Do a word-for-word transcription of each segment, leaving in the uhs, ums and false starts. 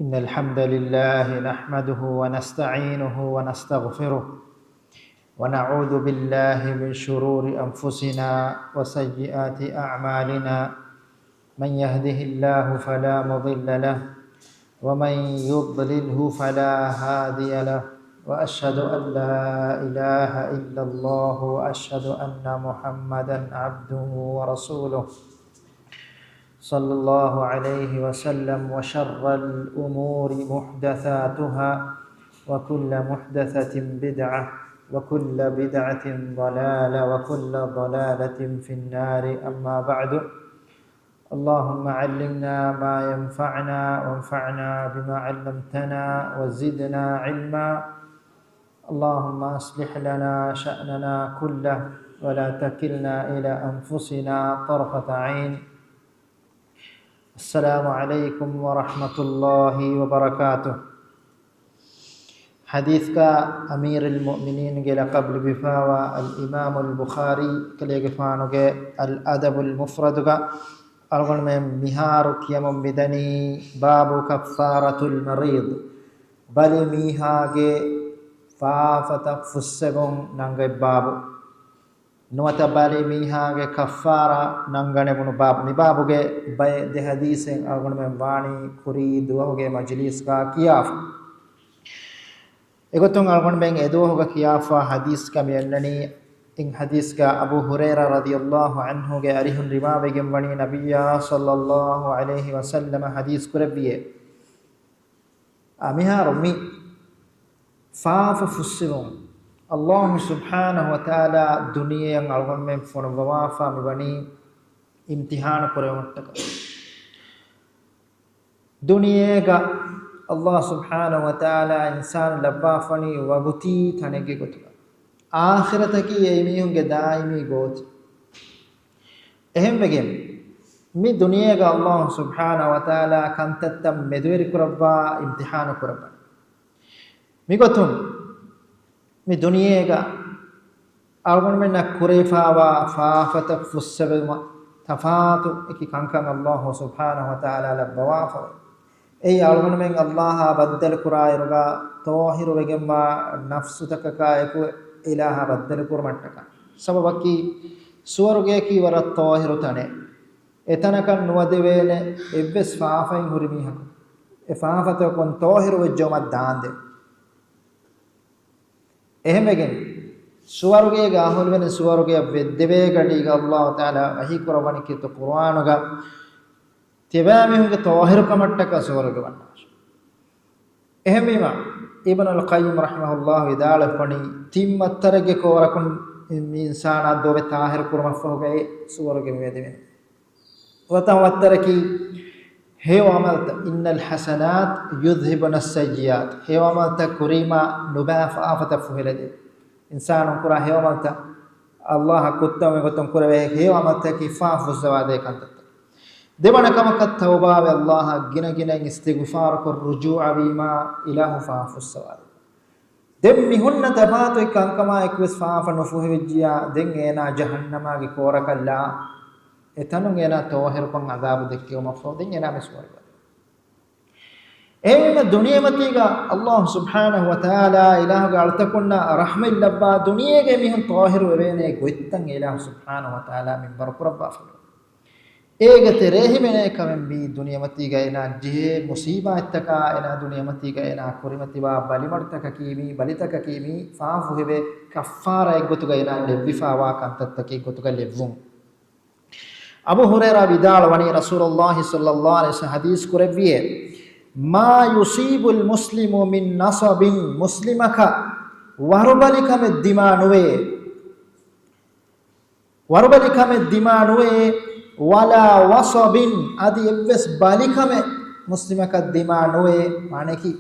إن الحمد لله نحمده ونستعينه ونستغفره، ونعوذ بالله من شرور أنفسنا وسيئات أعمالنا. من يهده الله فلا مضل له، ومن يضلله فلا هادي له، وأشهد أن لا إله إلا الله، وأشهد أن محمدا عبده ورسوله، صلى الله عليه وسلم. وشر الأمور محدثاتها، وكل محدثة بدعة، وكل بدعة ضلالة، وكل ضلالة في النار. أما بعد، اللهم علمنا ما ينفعنا، وانفعنا بما علمتنا، وزدنا علما. اللهم أصلح لنا شأننا كله، ولا تكلنا إلى أنفسنا طرفة عين. السلام عليكم ورحمة الله وبركاته. ޙަދީޘްގަ އަމީރުލް މުއުމިނީންގެ ލަޤަބު ލިބިފައިވާ އަލް އިމާމުލް ބުޚާރީ ކަލޭގެފާނުގެ އަލް އަދަބުލް މުފްރަދުގަ އަޅުގަނޑުމެން މިހާރު ކިޔަމުން މިދަނީ، باب كفارة المريض، ބަލި މީހާގެ ފާފަތައް ފުއްސެވުން ނަންގަތް ބާބު. ނުވަތަ ބަލި މީހާގެ ކައްފާރާ ނަންގަނެވުނު ބާބު. މި ބާބުގެ ބައެއް ދެ ޙަދީޘެއް އަޅުގަނޑުމެން ވާނީ ކުރީ ދުވަހުގެ މަޖިލީސްގަ ކިޔާފަ. އެގޮތުން އަޅުގަނޑުމެން އެދުވަހުގަ ކިޔާފަ ޙަދީޘްގަ މި އަންނަނީ، އިން ޙަދީޘްގަ އަބޫ ހުރައިރާ ރަޟިޔަﷲ ޢަންހުގެ އަރިހުން ރިވާވެގެން ވަނީ، ނަބިއްޔާ ޞައްލަﷲ ޢަލައިހި ވަސައްލަމަ ޙަދީޘް ކުރެއްވިއޭ. އާ، މިހާރު މި ފާފަ ފުއްސެވުން، ﷲ ސުބްޙާނަހު ވަތަޢާލާ ދުނިޔެއަށް އަޅުގަނޑުމެން ފޮނުއްވަވާފަ މިވަނީ އިމްތިޙާނު ކުރެވުމަށްޓަކާ. ދުނިޔޭގަ ﷲ ސުބްޙާނަހު ވަތަޢާލާ އިންސާނު ލައްވާފަނީ ވަގުތީ ތަނެއްގެ ގޮތުގަ. އާޚިރަތަކީ އެ މީހުންގެ ދާއިމީ ގޯތި. އެހެންވެގެން، މި ދުނިޔޭގަ ﷲ ސުބްޙާނަހު ވަތަޢާލާ ކަންތައްތައް މެދުވެރިކުރައްވާ އިމްތިޙާނު ކުރައްވަނީ. މިގޮތުން، މި ދުނިޔޭގަ އަޅުގަނޑުމެންނަށް ކުރެވިފައިވާ ފާފަތައް ފުއްސެވުމަށް ތަފާތު އެކި ކަންކަން ﷲ ސުބްޙާނަހު ވަތަޢާލާ ލައްވަވާފަވޭ. އެއީ އަޅުގަނޑުމެން ﷲއާ ބައްދަލުކުރާއިރުގަ ޠާހިރުވެގެންވާ ނަފްސުތަކަކާއެކު އިލާހާ ބައްދަލުކުރުމަށްޓަކާ. ސަބަބަކީ، ސުވަރުގެއަކީ ވަރަށް ޠާހިރު ތަނެއް. އެތަނަކަށް ނުވަދެވޭނެ އެއްވެސް ފާފައިން ހުރި މީހަކު. އެ ފާފަތަކުން ޠާހިރު ވެއްޖައުމަށް ދާންދެވޭ. އެހެންވެގެން، ސުވަރުގޭގަ އަހުލުވެރިން ސުވަރުގެއަށް ވެއްދެވޭ ގަޑީގަ ﷲ ތަޢާލާ ވަޙީ ކުރައްވަނީ ކީރިތި ޤުރުއާނުގަ ތިބާމީހުންގެ ޠާހިރުކަމަށްޓަކާ ސުވަރުގެ ވަންނާށޭ. އެހެންވީމަ، އިބްނުލް ޤައްޔިމް ރަޙިމަހުﷲ ވިދާޅުވެފަނީ، ތިން މައްތަރެއްގެ ކޯރަކުން މި އިންސާނާ ދޮވެ ޠާހިރު ކުރުމަށްފަހުގައި ސުވަރުގެ މިވެދެވޭނެ. އޮތަ މައްތަރަކީ ހެޔޮ ޢަމަލުތައް، إن الحسنات يذهبن السيئات. ހެޔޮ ޢަމަލުތައް ކުރީމާ ނުބައި ފާފަތައް ފުހެލެދޭ. އިންސާނުން ކުރާ ހެޔޮ ޢަމަލުތައް، ﷲއަށް ކުއްތަވުމުގެ ގޮތުން ކުރެވޭ ހެޔޮ ޢަމަލުތަކީ ފާފަ ފުއްސަވާދޭ ކަންތައްތައް. ދެވަނަ ކަމަކަށް ތައުބާވެ ﷲއަށް ގިނަގިނައިން އިސްތިޣުފާރުކޮށް ރުޖޫޢަވީމާ އިލާހު ފާފަ ފުއްސަވާދޭ. ދެން މި ހުންނަ ތަފާތު އެއްކަންކަމާއެކުވެސް ފާފަ ނުފުހެވިއްޖިޔާ، ދެން އޭނާ ޖަހަންނަމާގެ ކޯރަކަށްލާ، އެތަނުން އޭނާ ޠާހިރުކޮށް ޢަޛާބު ދެއްކެވުމަށްފަހު، ދެން އޭނާ މި ސުވަރުގެ. އެހެންވީމަ ދުނިޔެމަތީގަ ﷲ ސުބްޙާނަހު ވަތަޢާލާ އިލާހުގެ އަޅުތަކުންނަށް ރަޙްމަތް ލައްވާ ދުނިޔޭގަ މީހުން ޠާހިރު ވެވޭނެ ގޮތްތައް އިލާހު ސުބްޙާނަހު ވަތަޢާލާ މިންވަރު ކުރައްވާފަ. އޭގެ ތެރޭ ހިމެނޭ ކަމެއް މީ ދުނިޔެމަތީގަ އޭނާ ޖެހޭ މުޞީބާތްތަކާ، އޭނާ ދުނިޔެމަތީގަ އޭނާ ކުރިމަތިވާ ބަލިމަޑުތަކަކީ މީ، ބަލިތަކަކީ މީ، ފާފަ ހެވޭ ކައްފާރާއެއްގޮތުގަ އޭނާ ލެއްވިފައިވާ ކަންތައްތަކެއްގޮތުގަ ލެއްވުން. އަބޫ ހުރައިރާ ވިދާޅުވަނީ، ރަސޫލުﷲ ޞައްލަﷲ ޢަލައިހި ވަސައްލަމަ ޙަދީޘް ކުރެއްވިއޭ، ما يصيب المسلم من نصب، މުސްލިމަކަށް ވަރުބަލިކަމެއް ދިމާ ނުވޭ. ވަރުބަލިކަމެއް ދިމާ ނުވޭ، ولا وصب، އަދި އެއްވެސް ބަލިކަމެއް މުސްލިމަކަށް ދިމާ ނުވޭ. މާނައަކީ،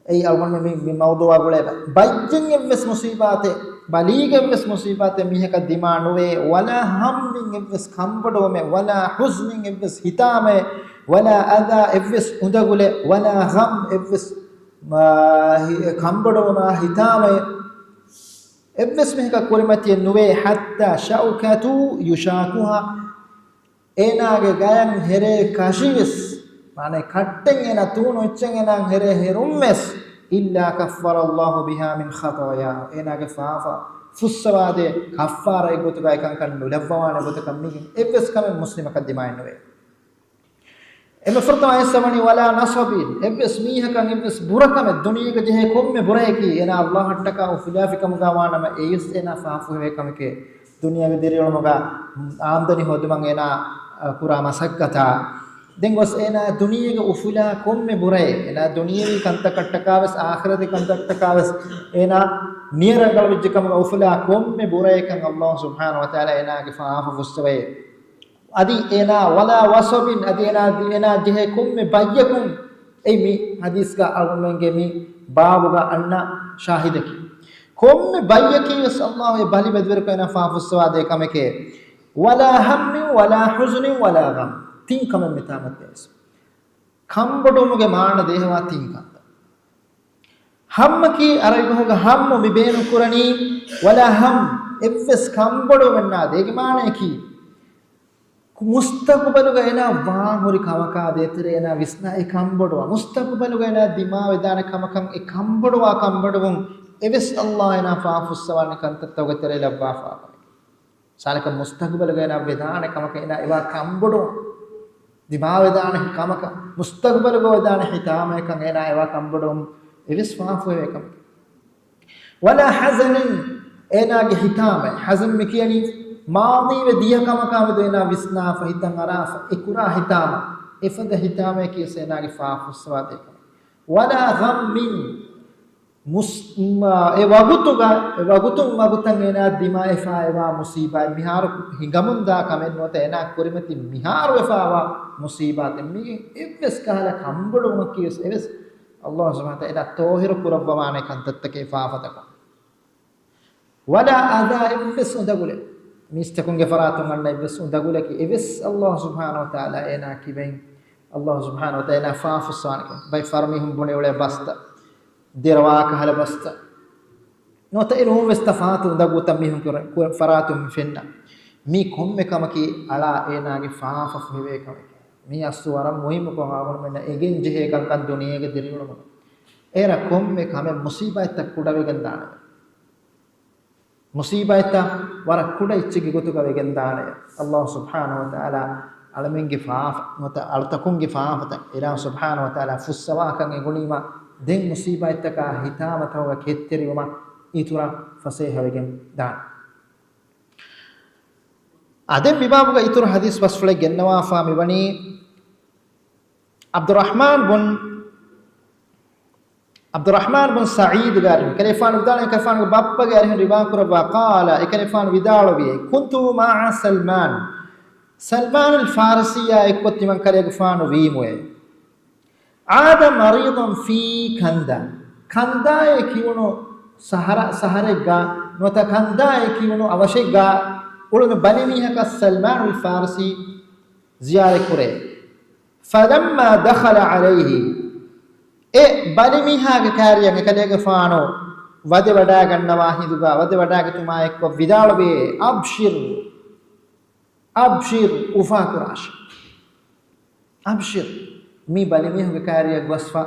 އެއީ އަޅުގަނޑު މި، މި މައުޟޫޢާ ގުޅޭ ބަ-، ބައްޔެއް އެއްވެސް މުޞީބާތެއް، ބަލީގެ އެއްވެސް މުޞީބާތެއް މީހަކަށް ދިމާ ނުވޭ، ولا هم، އެއްވެސް ކަންބޮޑުވުމެއް، ولا حزن، އެއްވެސް ހިތާމައެއް، ولا أذى، އެއްވެސް އުނދަގުލެއް، ولا غم، އެއްވެސް، މާ، ހި-، ކަންބޮޑުވުމާ ހިތާމައެއް. އެއްވެސް މީހަކަށް ކުރިމަތިއެއް ނުވޭ، حتى الشوكة يشاكها، އޭނާގެ ގަޔަށް ހެރޭ ކަށިވެސް މާނަ ކައްޓެން އޭނާ ތޫނު އެއްޗެއް އޭނާ ހެރޭ ހެރުން ވެސް، إلا كفر الله بها من خطاياه، އޭނާގެ ފާފަ ފުއްސަވާދޭ ކައްފާރައެއް ގޮތުގައި ކަންކަން ނުލައްވަވާނެ ގޮތަކަށް މީގެން އެއްވެސް ކަމެއް މުސްލިމަކަށް ދިމާއެއް ނުވޭ. އެންމެ ފުރަތަމަ އައިސް ވަނީ، ولا نصب، އެއްވެސް މީހަކަށް އެއްވެސް ބުރަކަމެއް، ދުނިޔޭގަ ޖެހޭ ކޮންމެ ބުރައެކީ، އޭނާ ﷲ އަށްޓަކާ އުފުލާފިކަމުގަ ވާނަމަ، އެއީވެސް އޭނާ ފާފުހެވޭ ކަމެކޭ. ދުނިޔޭގެ ދިރިއުޅުމުގަ އާމްދަނީ ހޯދުމަށް އޭނާ، އަ، ކުރާ މަސައްކަތާ، ދެން ގޮސް އޭނާ ދުނިޔޭގެ އުފުލާ ކޮންމެ ބުރައެއް، އޭނާ ދުނިޔެވީ ކަންތައް ކައްޓަކާވެސް، އާޚިރަތީ ކަންތައް ކައްޓަކާވެސް، އޭނާ ނިޔަ ރަނގަޅުވެއްޖެ ކަމުގަ އުފުލާ ކޮންމެ ބުރައެއް ކަން ﷲ سبحانه وتعالى އޭނާގެ ފާފަ ފުއްސަވައޭ. އަދި އޭނާ، ولا وصب، އަދި އޭނާ، އޭނާ ޖެހޭ ކޮންމެ ބައްޔަކުން، އެއީ މި ޙަދީޘްގަ އަޅުގަނޑުމެންގެ މި ބާބުގަ އަންނަ ޝާހިދަކީ. ކޮންމެ ބައްޔަކީ ވެސް ﷲ އެ ބަލި ބަދަލުކޮށް އޭނާ ފާފުއްސަވާދޭ ކަމެކޭ. ولا هم ولا حزن ولا غم. ތިން ކަމެއް މިތާ މަތިވެސް. ކަންބޮޑުވުމުގެ މާނަ ދޭހަވާ ތިން ކަންތައް. ހައްމަކީ ޢަރަބި ބަހުގަ ހައްމު މި ބޭނުން ކުރަނީ، ވަލާ ހައްމް، އެއްވެސް ކަންބޮޑުވުމެއް ނާދޭ. އޭގެ މާނަޔަކީ، މުސްތަޤުބަލުގަ އޭނާ ވާން ހުރި ކަމަކާ ދޭތެރޭ އޭނާ ވިސްނާ އެ ކަންބޮޑުވާ، މުސްތަޤުބަލުގަ އޭނާ ދިމާވެދާނެ ކަމަކަށް އެ ކަންބޮޑުވާ ކަންބޮޑުވުން އެވެސް ﷲ އޭނާ ފާފުއްސަވާނެ ކަންތައްތަކުގެ ތެރެއިން ލައްވާފާވަނީ. ސާލަކަށް މުސްތަޤުބަލުގަ އޭނާ ވެދާނެ ކަމަކަށް އޭނާ އެވާ ކަންބޮޑުވުން، ދިމާވެދާނެ ކަމަކަށް، މުސްތަޤުބަލުގަ ވެދާނެ ހިތާމައަކަށް އޭނާ އެވާ ކަންބޮޑުވުން އެވެސް ފާފުވެވޭ ކަމެކޭ. ވަލާ ޙަޒަނިން، އޭނާގެ ހިތާމަ، ޙަޒަން މި ކިޔަނީ މާޟީވެ ދިޔަ ކަމަކާ މެދު އޭނާ ވިސްނާފަ، ހިތަށް އަރާފަ، އެ ކުރާ ހިތާމަ، އެފަދަ ހިތާމައަކީ ވެސް އޭނާގެ ފާފުއްސަވާދޭ ކަމެކޭ. ވަލާ ޣައްމިން، މުސް-، މާ-، އެ ވަގުތުގަ، އެ ވަގުތުން ވަގުތަށް އޭނާ ދިމާވެފާ އެވާ މުސީބާތް، މިހާރު ހިނގަމުންދާ ކަމެއް ނުވަތަ އޭނާ ކުރިމަތިން މިހާރު ވެފާވާ މުސީބާތެއް، މި އެއްވެސް ކަހަލަ ކަންބޮޑުވުމަކީ ވެސް އެވެސް ﷲ ސުބްޙާނަހޫ ވަތަޢާލާ ތޯހިރު ކުރައްވަވާނެ ކަންތައްތަކެއް ފާފަތަކުން. ވަލާ އަޒާ، އެއްވެސް އުނދަގުލެއް، މީސްތަކުންގެ ފަރާތުން އަންނަ އެއްވެސް އުނދަގުލަކީ އެވެސް ﷲ ސުބްޙާނަހޫ ވަތަޢާލާ އޭނާ ކިބައިން، ﷲ ސުބްޙާނަހޫ ވަތަޢާލާ އޭނާ ފާފުއްސަވާނެ ކަމަށް. ބައެއް ފަހަރު މީހުން ބުނެ އުޅޭ ބަސްތައް، ދެރަވާ ކަހަލަ ބަސްތައް. ނުވަތަ އެ ނޫން ވެސް ތަފާތު އުނދަގޫތައް މީހުން ކުރ-، ކުރ-، ފަރާތުން މި ފެންނަ. މީ ކޮންމެ ކަމަކީ އަޅާ އޭނާގެ ފާފަ ފުހެވޭ ކަމެކޭ. މީ އަސްލު ވަރަށް މުހިއްމު ކަމެއް އަޅުގަނޑުމެންނަށް އެނގެން ޖެހޭ ކަންކަން ދުނިޔޭގެ ދިރިއުޅުމުގަ. އޭރަށް ކޮންމެ ކަމެއް މުސީބާތްތައް ކުޑަވެގެން ދާނެ. މުސީބާތްތައް ވަރަށް ކުޑަ އެއްޗެއްގެ ގޮތުގަ ވެގެން ދާނެ. ﷲ ސުބްޙާނަހޫ ވަތަޢާލާ އަޅަމެންގެ ފާފަ ނުވަތަ އަޅުތަކުންގެ ފާފަތައް އިލާހު ސުބްޙާނަހޫ ވަތަޢާލާ ފުއްސަވާކަން އެނގުނީމަ، ދެން މުސީބާތްތަކާ ހިތާމަތަކުގަ ކެތްތެރިވުމަށް އިތުރަށް ފަސޭހަވެގެން ދާނެ. އާ، ދެން މިބާބުގަ އިތުރު ޙަދީޘް ބަސްފުޅެއް ގެންނަވާފާ މިވަނީ، ޢަބްދުއްރަޙްމާން ބުން، ޢަބްދުއްރަޙްމާން ބުން ސަޢީދުގެ އަރިހުން، އެކަލޭގެފާނު ވިދާޅުވި، އެކަލޭގެފާނުގެ ބައްޕަގެ އަރިހުން ރިވާ ކުރައްވާ، ޤާލަ، އެކަލޭގެފާނު ވިދާޅުވި، كنت مع سلمان، ސަލްމާނުލް ފާރިސީއާ އެއްކޮށް ތިމަން ކަލޭގެފާނު ވީމުއޭ. عاد مريضا في كندا، ކަންދާއޭ ކިޔުނު ސަހަރަ-، ސަހަރެއްގަ، ނުވަތަ ކަންދާއޭ ކިޔުނު އަވަށެއްގަ އުޅުނު ބަލިމީހަކަށް ސަލްމާނުލް ފާރިސީ ޒިޔާރަތް ކުރޭ. فلما دخل عليه، އެ ބަލިމީހާގެ ކާރިޔަށް އެކަލޭގެފާނު ވަދެ ވަޑާގަންނަވާ ހިނދުގަ، ވަދެ ވަޑާގަތުމާ އެއްކޮށް ވިދާޅުވި، أبشر، أبشر، އުފާކުރާށި. أبشر، މި ބަލިމީހުންގެ ކާރިޔަށް ގޮސްފަ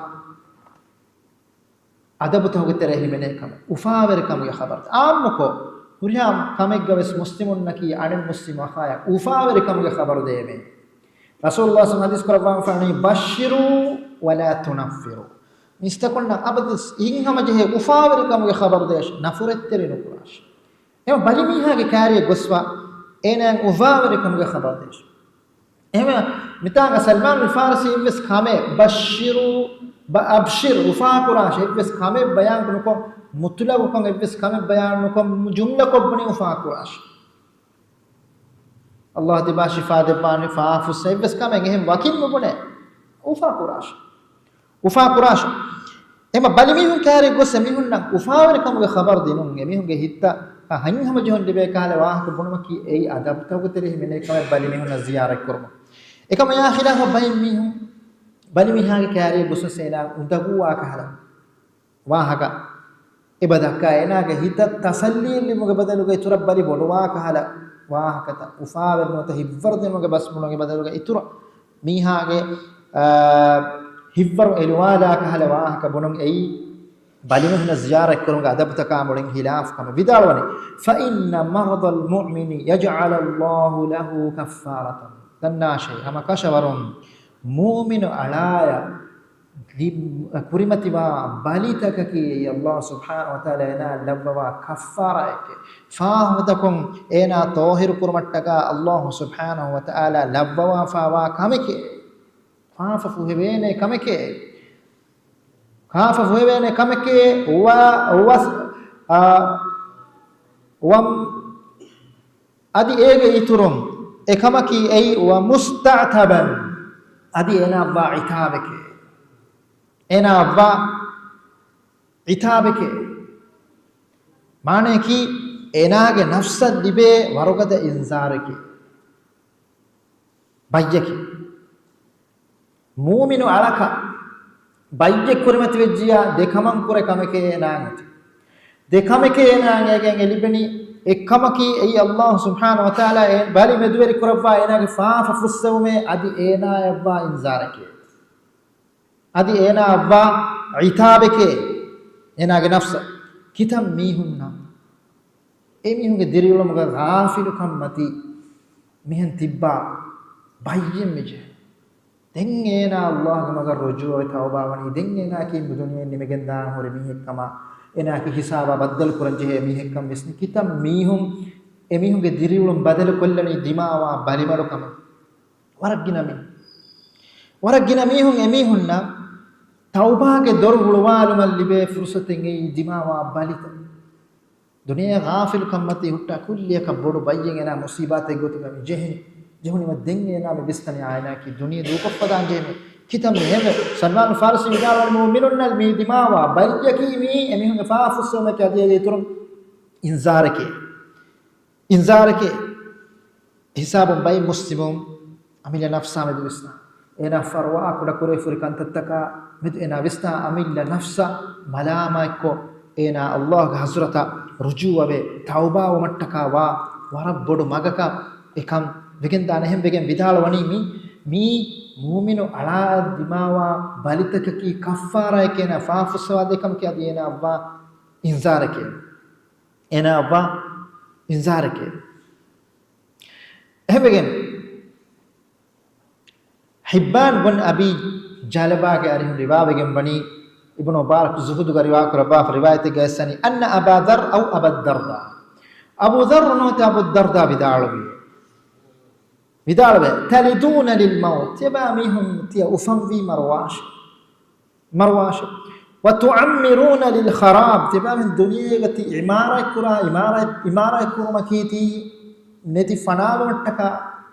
އަދަބުތަކުގެ ތެރޭ ހިމެނޭ ކަމެއް، އުފާވެރިކަމުގެ ޚަބަރު. އާއްމުކޮށް، ހުރިހާ ކަމެއްގަ ވެސް މުސްލިމުންނަކީ އަނެއް މުސްލިމު އަޚާޔަށް އުފާވެރިކަމުގެ ޚަބަރު ދޭމޭ. ރަސޫލުﷲ ޞައްލަﷲު ޢަލައިހި ވަސައްލަމަ ޙަދީޘް ކުރައްވާފައިވަނީ، بشروا ولا تنفروا. މީސްތަކުންނަށް އަބަދުވެސް ހިތްހަމަޖެހޭ އުފާވެރިކަމުގެ ޚަބަރު ދޭށި، ނަފުރަތްތެރި ނުކުރާށި. އެމަ ބަލިމީހާގެ ކާރިއަށް ގޮސްފަ އޭނާއަށް އުފާވެރިކަމުގެ ޚަބަރު ދޭށި. އެހެންވެ، މިތާނގަ ސަލްމާނުލް ފާރިސީ އެއްވެސް ކަމެއް، بشروا، ބަ-، أبشر، އުފާކުރާށޭ، އެއްވެސް ކަމެއް ބަޔާން ނުކޮށް، މުތުލަގުކޮށް އެއްވެސް ކަމެއް ބަޔާން ނުކޮށް، ޖުމްލަކޮށް ބުނި އުފާކުރާށޭ. ﷲ ދެބާ ޝިފާ ދެއްވާނެ، ފާފުއްސަ، އެއްވެސް ކަމެއް އެހެން ވަކިން ނުބުނެ، އުފާކުރާށޭ. އުފާކުރާށޭ. އެމަ ބަލިމީހުން ކާރި ގޮސް އެމީހުންނަށް އުފާވެރިކަމުގެ ޚަބަރު ދިނުން، އެމީހުންގެ ހިތަށް ހަތްހަމަޖެހުން ލިބޭ ކަހަލަ ވާހަކަ ބުނުމަކީ އެއީ އަދަބުތަކުގެ ތެރެއިން ހިމެނޭ ކަމެއް ބަލިމީހުންނަށް ޒިޔާރަތް ކުރުމަށް. އެކަމަށް އެއާ ޚިލާފަށް ބައެއް މީހުން ބަލިމީހާގެ ކާރިއަށް ގޮސް އޭނާ އުނދަގޫވާ ކަހަލަ ވާހަކަ އެބަ ދައްކާ، އޭނާގެ ހިތަށް ތަސައްލީއެއް ލިބުމުގެ ބަދަލުގަ އިތުރަށް ބަލި ބޮޑުވާ ކަހަލަ ވާހަކަތައް، އުފާވެރި ނުވަތަ ހިތްވަރު ދިނުމުގެ ބަސް ބުނުމުގެ ބަދަލުގަ އިތުރަށް މީހާގެ އާ، ހިއްވަރު އެލުވާލާ ކަހަލަ ވާހަކަ ބުނުން އެއީ، ބަލިމީހުންނަށް ޒިޔާރަތްކުރުމުގެ އަދަބުތަކާ މުޅިން ހިލާފު ކަމެއް. ވިދާޅުވަނީ، فإن مرض المؤمن يجعل الله له كفارة. ދަންނާށޭ، ހަމަ ކަށަވަރުން މޫމިނު އަޅާޔަށް ލި-، ކުރިމަތިވާ ބަލިތަކަކީ އެއީ ﷲ ސުބްޙާނަހޫ ވަތަޢާލާ އޭނާ ލައްވަވާ ކައްފާރާއެކޭ. ފާފަތަކުން އޭނާ ޠާހިރު ކުރުމަށްޓަކާ ﷲ ސުބްޙާނަހޫ ވަތަޢާލާ ލައްވަވާފާވާ ކަމެކޭ. ފާފަ ފުހެވޭނެ ކަމެކޭ. ފާފަ ފުހެވޭނެ ކަމެކޭ. ވަ-، ވަސް-، އާ، ވަމް-، އަދި އޭގެ އިތުރުން އެކަމަކީ އެއީ، ومستعتبا، އަދި އޭނާއަށްވާ ޢިތާބެކޭ. އޭނާއަށްވާ ޢިތާބެކޭ. މާނަޔަކީ، އޭނާގެ ނަފްސަށް ލިބޭ ވަރުގަދަ އިންޒާރެކޭ. ބައްޔަކީ. މޫމިނު އަޅަކަށް ބައްޔެއް ކުރިމަތިވެއްޖިޔާ، ދެ ކަމަށް ކުރެ ކަމެކޭ އޭނާއަށް އޮތީ. ދެ ކަމެކޭ އޭނާއަށް އޭގެން އެ ލިބެނީ. އެއް ކަމަކީ އެއީ ﷲ ސުބްޙާނަހޫ ވަތަޢާލާ އެ ބަލި މެދުވެރި ކުރައްވާ އޭނާގެ ފާފަ ފުއްސެވުމޭ، އަދި އޭނާއަށްވާ އިންޒާރެކޭ. އަދި އޭނާއަށްވާ ޢިތާބެކޭ، އޭނާގެ ނަފްސަށް. ކިތައް މީހުންނަށް އެމީހުންގެ ދިރިއުޅުމުގަ ޣާފިލުކަން މަތީ މިހެން ތިއްބާ ބައްޔެއް މިޖެހޭ. ދެން އޭނާ ﷲގެ މަގަށް ރުޖޫޢަވެ ތައުބާވަނީ. ދެން އޭނާއަކީ މި ދުނިޔެއިން ނިމިގެންދާން ހުރި މީހެއްކަމަށް، އޭނާއަކީ ހިސާބާ ބައްދަލުކުރަން ޖެހޭ މީހެއްކަން ވިސްނި. ކިތައް މީހުން އެމީހުންގެ ދިރިއުޅުން ބަދަލުކޮށްލަނީ ދިމާވާ ބަލިމަޑުކަމަށް. ވަރަށް ގިނަ މީހުން، ވަރަށް ގިނަ މީހުން އެމީހުންނަށް ތައުބާގެ ދޮރު ހުޅުވާލުމަށް ލިބޭ ފުރުޞަތެއް އެއީ ދިމާވާ ބަލިތައް. ދުނިޔެ ޣާފިލުކަންމަތީ ހުއްޓާ ކުއްލިއަކަށް ބޮޑު ބައްޔެއް އޭނާ މުޞީބާތެއް ގޮތުގަ މި ޖެހެނީ. ޖެހުނީމަ ދެން އޭނާ މި ވިސްނަނީ އާއިނާއަކީ ދުނިޔެ ދޫކޮށްފަދައިން ޖެހެނީ. ކިތައް މިހެންވެ ސަލްމާނު ފާރިސީ ވިދާޅުވަނީ މުއުމިނުންނަށް މި ދިމާވާ ބައްޔަކީ މިއީ އެމީހުންގެ ފާފަ ފުއްސެވުމެކޭ އަދި އޭގެ އިތުރުން އިންޒާރެކޭ. އިންޒާރެކޭ. ހިސާބުން ބައި މުސްލިމުން އަމިއްލަ ނަފްސާ މެދު ވިސްނާ. އޭނާ ފަރުވާ ކުޑަކުރެވިފަ ހުރި ކަންތައްތަކާ މެދު އޭނާ ވިސްނާ އަމިއްލަ ނަފްސަށް މަލާމާތްކޮށް، އޭނާ ﷲގެ ޙަޟްރަތަށް ރުޖޫޢަވެ، ތައުބާވުމަށްޓަކާ ވާ ވަރަށް ބޮޑު މަގަކަށް އެކަން ވެގެންދާނެ. އެހެން ވެގެން ވިދާޅުވަނީ މި، މީ މުއުމިނު އަޅާއަށް ދިމާވާ ބަލިތަކަކީ ކައްފާރާއެކޭ އޭނާ ފާފަ ފުއްސަވާދޭ ކަމަކީ އަދި އޭނާއަށްވާ އިންޒާރެކޭ. އޭނާއަށްވާ އިންޒާރެކޭ. އެހެންވެގެން، ޙިއްބާން ބުން އަބީ ޖަލަބާގެ އަރިހުން ރިވާވެގެން ވަނީ، އިބްނު މުބާރަކު ޒުހުދުގަ ރިވާ ކުރައްވާފަ ރިވާޔަތެއްގަ އެއްސަނީ، أن أبا ذر أو أبا الدرداء، އަބޫ ޛައްރު ނުވަތަ އަބޫ ދަރްދާ ވިދާޅުވި، ވިދާޅުވެ، تلدون للموت، ތިޔަބައިމީހުން ތިޔަ އުފަންވީ މަރުވާށޭ. މަރުވާށޭ. وتعمرون للخراب، ތިބާމެން ދުނިޔޭގަ ތި ޢިމާރާތްކުރާ، ޢިމާރާތް، ޢިމާރާތްކުރުމަކީ ތީ ނެތި ފަނާވުމަށްޓަކާ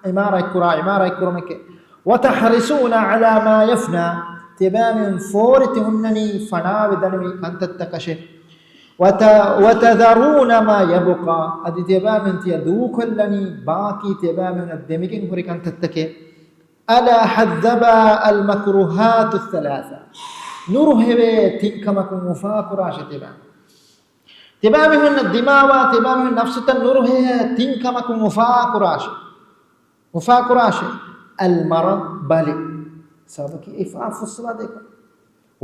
ޢިމާރާތްކުރާ، ޢިމާރާތްކުރުމެކޭ. وتحرصون على ما يفنى، ތިބާމެން ފޯރި ތި ހުންނަނީ ފަނާވެދާނެ މި ކަންތައްތަކަށޭ. وت-، وتذرون ما يبقى، އަދި ތިބާމެން ތިޔަ ދޫކޮށްލަނީ ބާކީ ތިބާމެންނަށް ދެމިގެން ހުރި ކަންތައްތަކޭ. ألا حذبا المكروهات الثلاثة. ނުރުހެވޭ ތިން ކަމަކުން އުފާކުރާށޭ ތިބާ. ތިބާމީހުންނަށް ދިމާވާ، ތިބާމީހުން ނަފްސުތައް ނުރުހޭ ތިން ކަމަކުން އުފާކުރާށޭ. އުފާކުރާށޭ. المرض، ބަލި. ސަބަބަކީ އެއީ ފާފަ ފުއްސަވާދޭކަން.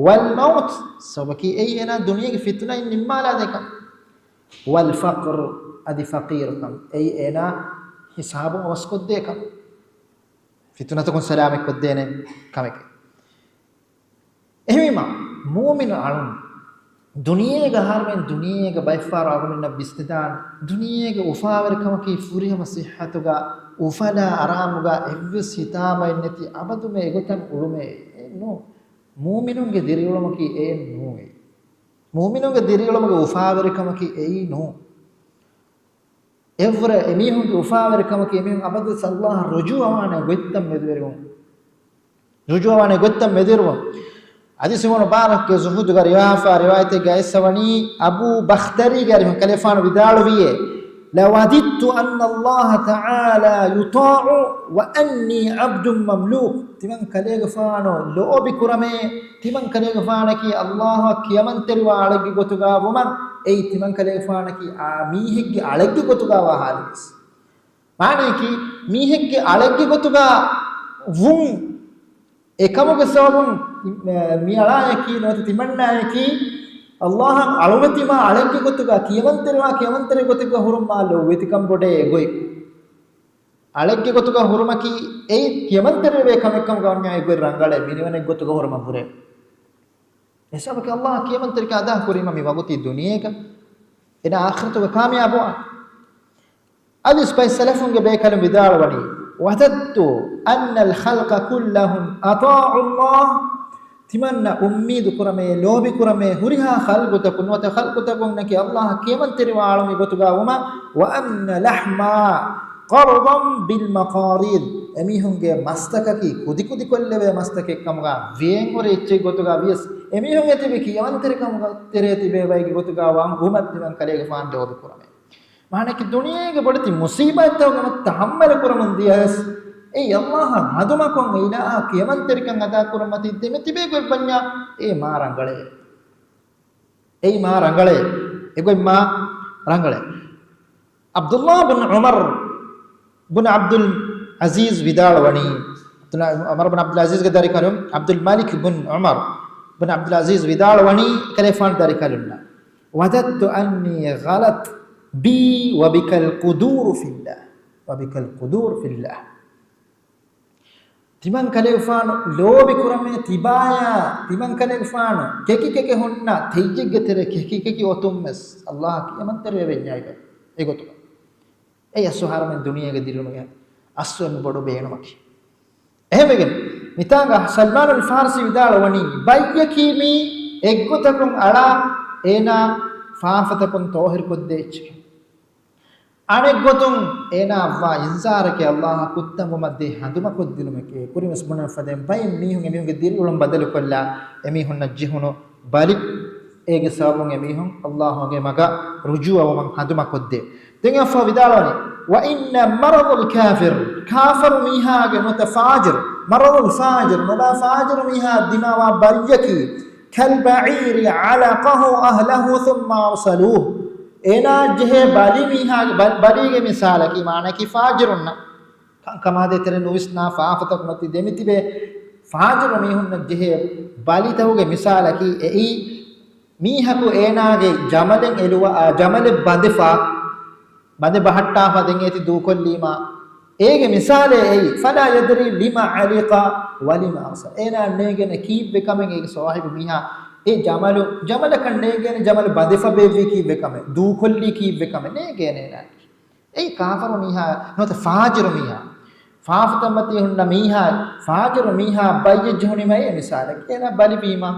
والموت، ސަބަބަކީ އެއީ އޭނާ ދުނިޔޭގެ ފިތުނައިން ނިންމާލާދޭކަން. والفقر، އަދި ފަޤީރުކަން. އެއީ އޭނާ ހިސާބު އަވަސްކޮށްދޭކަން. ފިތުނަތަކުން ސަލާމަތްކޮށްދޭނެ ކަމެކޭ. އެހެންވީމަ، މުއުމިނު އަޅުން ދުނިޔޭގަ އަހަރުމެން ދުނިޔޭގަ ބައެއްފަހަރު އަޅުގަނޑުމެންނަށް ވިސްނިދާނެ، ދުނިޔޭގެ އުފާވެރިކަމަކީ ފުރިހަމަ ޞިއްޙަތުގަ، އުފަލާ އަރާމުގަ އެއްވެސް ހިތާމައެއް ނެތި އަބަދުމެ އެގޮތަށް އުޅުމެއް ނޫން. މުއުމިނުންގެ ދިރިއުޅުމަކީ އެއެއް ނޫން. މުއުމިނުންގެ ދިރިއުޅުމުގެ އުފާވެރިކަމަކީ އެއީ ނޫން. އެއްވުރެ އެމީހުންގެ އުފާވެރިކަމަކީ އެމީހުން އަބަދުވެސް ﷲ އަށް ރުޖޫޢަވާނެ ގޮތްތައް މެދުވެރިވުން. ރުޖޫޢަވާނެ ގޮތްތައް މެދުވެރިވުން. އަދި އިބްނު މުބާރަކްގެ ޒުހުދުގަ ރިވާޔަތް، ރިވާޔަތެއްގަ އެއްސަވަނީ އަބޫ ބަޚްތަރީގެ އަރިހުން ކަލޭގެފާނު ވިދާޅުވިއޭ، لوددت أن الله تعالى يطاع وأني عبد مملوك. ތިމަން ކަލޭގެފާނު ލޯބި ކުރަމޭ، ތިމަން ކަލޭގެފާނަކީ ﷲ އަށް ކިޔަމަންތެރިވާ އަޅެއްގެ ގޮތުގަ ވުމަށް، އެއީ ތިމަން ކަލޭގެފާނަކީ އާ މީހެއްގެ އަޅެއްގެ ގޮތުގަ ވާ ހާލެއްވެސް. މާނަޔަކީ، މީހެއްގެ އަޅެއްގެ ގޮތުގަ ވުން، އެކަމުގެ ސަބަބުން މިއަޅާއަކީ ނުވަތަ ތިމަންނާއަކީ ﷲ އަށް އަޅުވެތިވާ އަޅެއްގެ ގޮތުގަ ކިޔަމަންތެރިވާ ކިޔަމަންތެރި ގޮތެއްގަ ހުރުން މާ ލޯބިވެތިކަން ބޮޑޭ އެގޮތް. އަޅެއްގެ ގޮތުގަ ހުރުމަކީ އެއީ ކިޔަމަންތެރިވޭ ކަމެއް ކަމުގަ ވަންޏާ އެގޮތް ރަނގަޅޭ މިނިވަނެއް ގޮތުގަ ހުރުމަށް ހުރޭ. އެސަބަކީ ﷲ ކިޔަމަންތެރިކަން އަދާ ކުރީމަ މި ވަގުތީ ދުނިޔޭގަ އޭނާ އާޚިރަތުގަ ކާމިޔާބުވާނެ. އަދިސް ބައި ސަލަފުންގެ ބޭކަލުން ވިދާޅުވަނީ، وددت أن الخلق كلهم أطاعوا الله. ތިމަންނަ އުއްމީދު ކުރަމޭ، ލޯބި ކުރަމޭ، ހުރިހާ ޚަލްޤުތަކުން ނުވަތަ ޚަލްޤުތަކުންނަކީ ﷲ ކިޔަމަންތެރިވާ އަޅުމި ގޮތުގަ ވުމަށް، وأن لحما قرضا بالمقاريض. އެމީހުންގެ މަސްތަކަކީ ކުދިކުދި ކޮށްލެވޭ މަސްތަކެއް ކަމުގަ ވިޔަން ހުރި އެއްޗެއް ގޮތުގަ ވިޔަސް، އެމީހުން އެތިބި ކިޔަމަންތެރިކަމުގެ ތެރޭ ތިބޭ ބައެއްގެ ގޮތުގަ ވަން ވުމަށް ތިމަން ކަލޭގެފާނު ލޯބި ކުރަމޭ. މާނައަކީ ދުނިޔޭގެ ބޮޑެތި މުސީބާތްތަކުގެ ތަހައްމަލު ކުރަމުން ދިޔަސް، އެއީ ﷲ އަށް ހަނދުމަކޮށް އިލާހާ ކިޔަމަންތެރިކަން އަދާ ކުރުމަތީ ދެމިތިބޭ ގޮތް ވަންޏާ އެއީ މާ ރަނގަޅޭ. އެއީ މާ ރަނގަޅޭ. އެގޮތް މާ ރަނގަޅޭ. ޢަބްދުﷲ ބުން ޢުމަރު ބުން ޢަބްދުލް ޢަޒީޒް ވިދާޅުވަނީ، ޢަބްދުﷲ ޢުމަރު ބުން ޢަބްދުލް ޢަޒީޒްގެ ދަރިކަލުން، ޢަބްދުލް މަލިކް ބުން ޢުމަރު ބުން ޢަބްދުލް ޢަޒީޒް ވިދާޅުވަނީ ކަލޭފާނު ދަރިކަލުންނަށް، وددت أني غلت بي وبك القدور في الله، وبك القدور في الله. ތިމަން ކަލޭގެފާނު ލޯބި ކުރަމޭ ތިބާޔާ، ތިމަން ކަލޭގެފާނު ކެކި ކެކެ ހުންނަ ތެއްޔެއްގެ ތެރެ ކެކި ކެކި އޮތުން ވެސް ﷲ ކިޔަމަންތެރިވެވެންޏާ އެގޮތުގަ. އެއީ އަސްލު އަހަރުމެން ދުނިޔޭގަ ދިރިއުޅުމުގެ އަސްލު އެންމެ ބޮޑު ބޭނުމަކީ. އެހެންވެގެން، މިތާނގަ ސަލްމާނުލް ފާރިސީ ވިދާޅުވަނީ، ބައްޔަކީ މީ އެއްގޮތަކުން އަޅާ އޭނާ ފާފަތަކުން ޠާހިރުކޮށްދޭ އެއްޗެކޭ. އަނެއްގޮތުން އޭނާއަށްވާ އިންޒާރެކޭ، ﷲ އަށް ކުއްތަންވުމަށްދޭ ހަނދުމަކޮށްދިނުމެކޭ. ކުރިންވެސް ބުނެފަދައިން ބައެއް މީހުން އެމީހުންގެ ދިރިއުޅުން ބަދަލުކޮށްލާ، އެމީހުންނަށް ޖެހުނު ބަލި، އޭގެ ސަބަބުން އެމީހުން ﷲ ގެ މަގަށް ރުޖޫޢަވުމަށް ހަނދުމަކޮށްދޭ. ދެން އަފާ ވިދާޅުވަނީ، وإن مرض الكافر، ކާފަރު މީހާގެ ނުވަތަ ފާޖިރު، مرض الفاجر، ނުބާ ފާޖިރު މީހާ ދިމާވާ ބަލިއަކީ، كالبعير علقه أهله ثم أرسلوه. އޭނާ ޖެހޭ ބަލި މީހާގެ، ބަ-، ބަލީގެ މިސާލަކީ، މާނައަކީ ފާޖިރުންނަށް ކަންކަމާ ދޭތެރެ ނުވިސްނާ ފާފަތަކުމަތި ދެމިތިބޭ ފާޖިރު މީހުންނަށް ޖެހޭ ބަލިތަކުގެ މިސާލަކީ އެއީ، މީހަކު އޭނާގެ ޖަމަލެއް އެލުވާ، އާ، ޖަމަލެއް ބަނދެފާ، ބަނދެ ބަހައްޓާފަ ދެން އޭތި ދޫކޮށްލީމާ، އޭގެ މިސާލޭ އެއީ، فلا يدري لم علق ولم أرسل. އޭނާ ނޭނގޭނެ ކީއްވެ ކަމެއް އޭގެ ސާހިބު މީހާ އެ ޖަމަލު، ޖަމަލަކަށް ނޭނގޭނެ ޖަމަލު ބަނދެފަ ބޭއްވީ ކީއްވެ ކަމެއް، ދޫކޮށްލީ ކީއްވެ ކަމެއް ނޭނގޭނެ އޭނާ. އެއީ ކާފަރު މީހާ ނުވަތަ ފާޖިރު މީހާ. ފާފަތައްމަތީ ހުންނަ މީހާ، ފާޖިރު މީހާ ބައްޔަށް ޖެހުނީމަ އެ މިސާލަކީ. އޭނާ ބަލިވީމަ،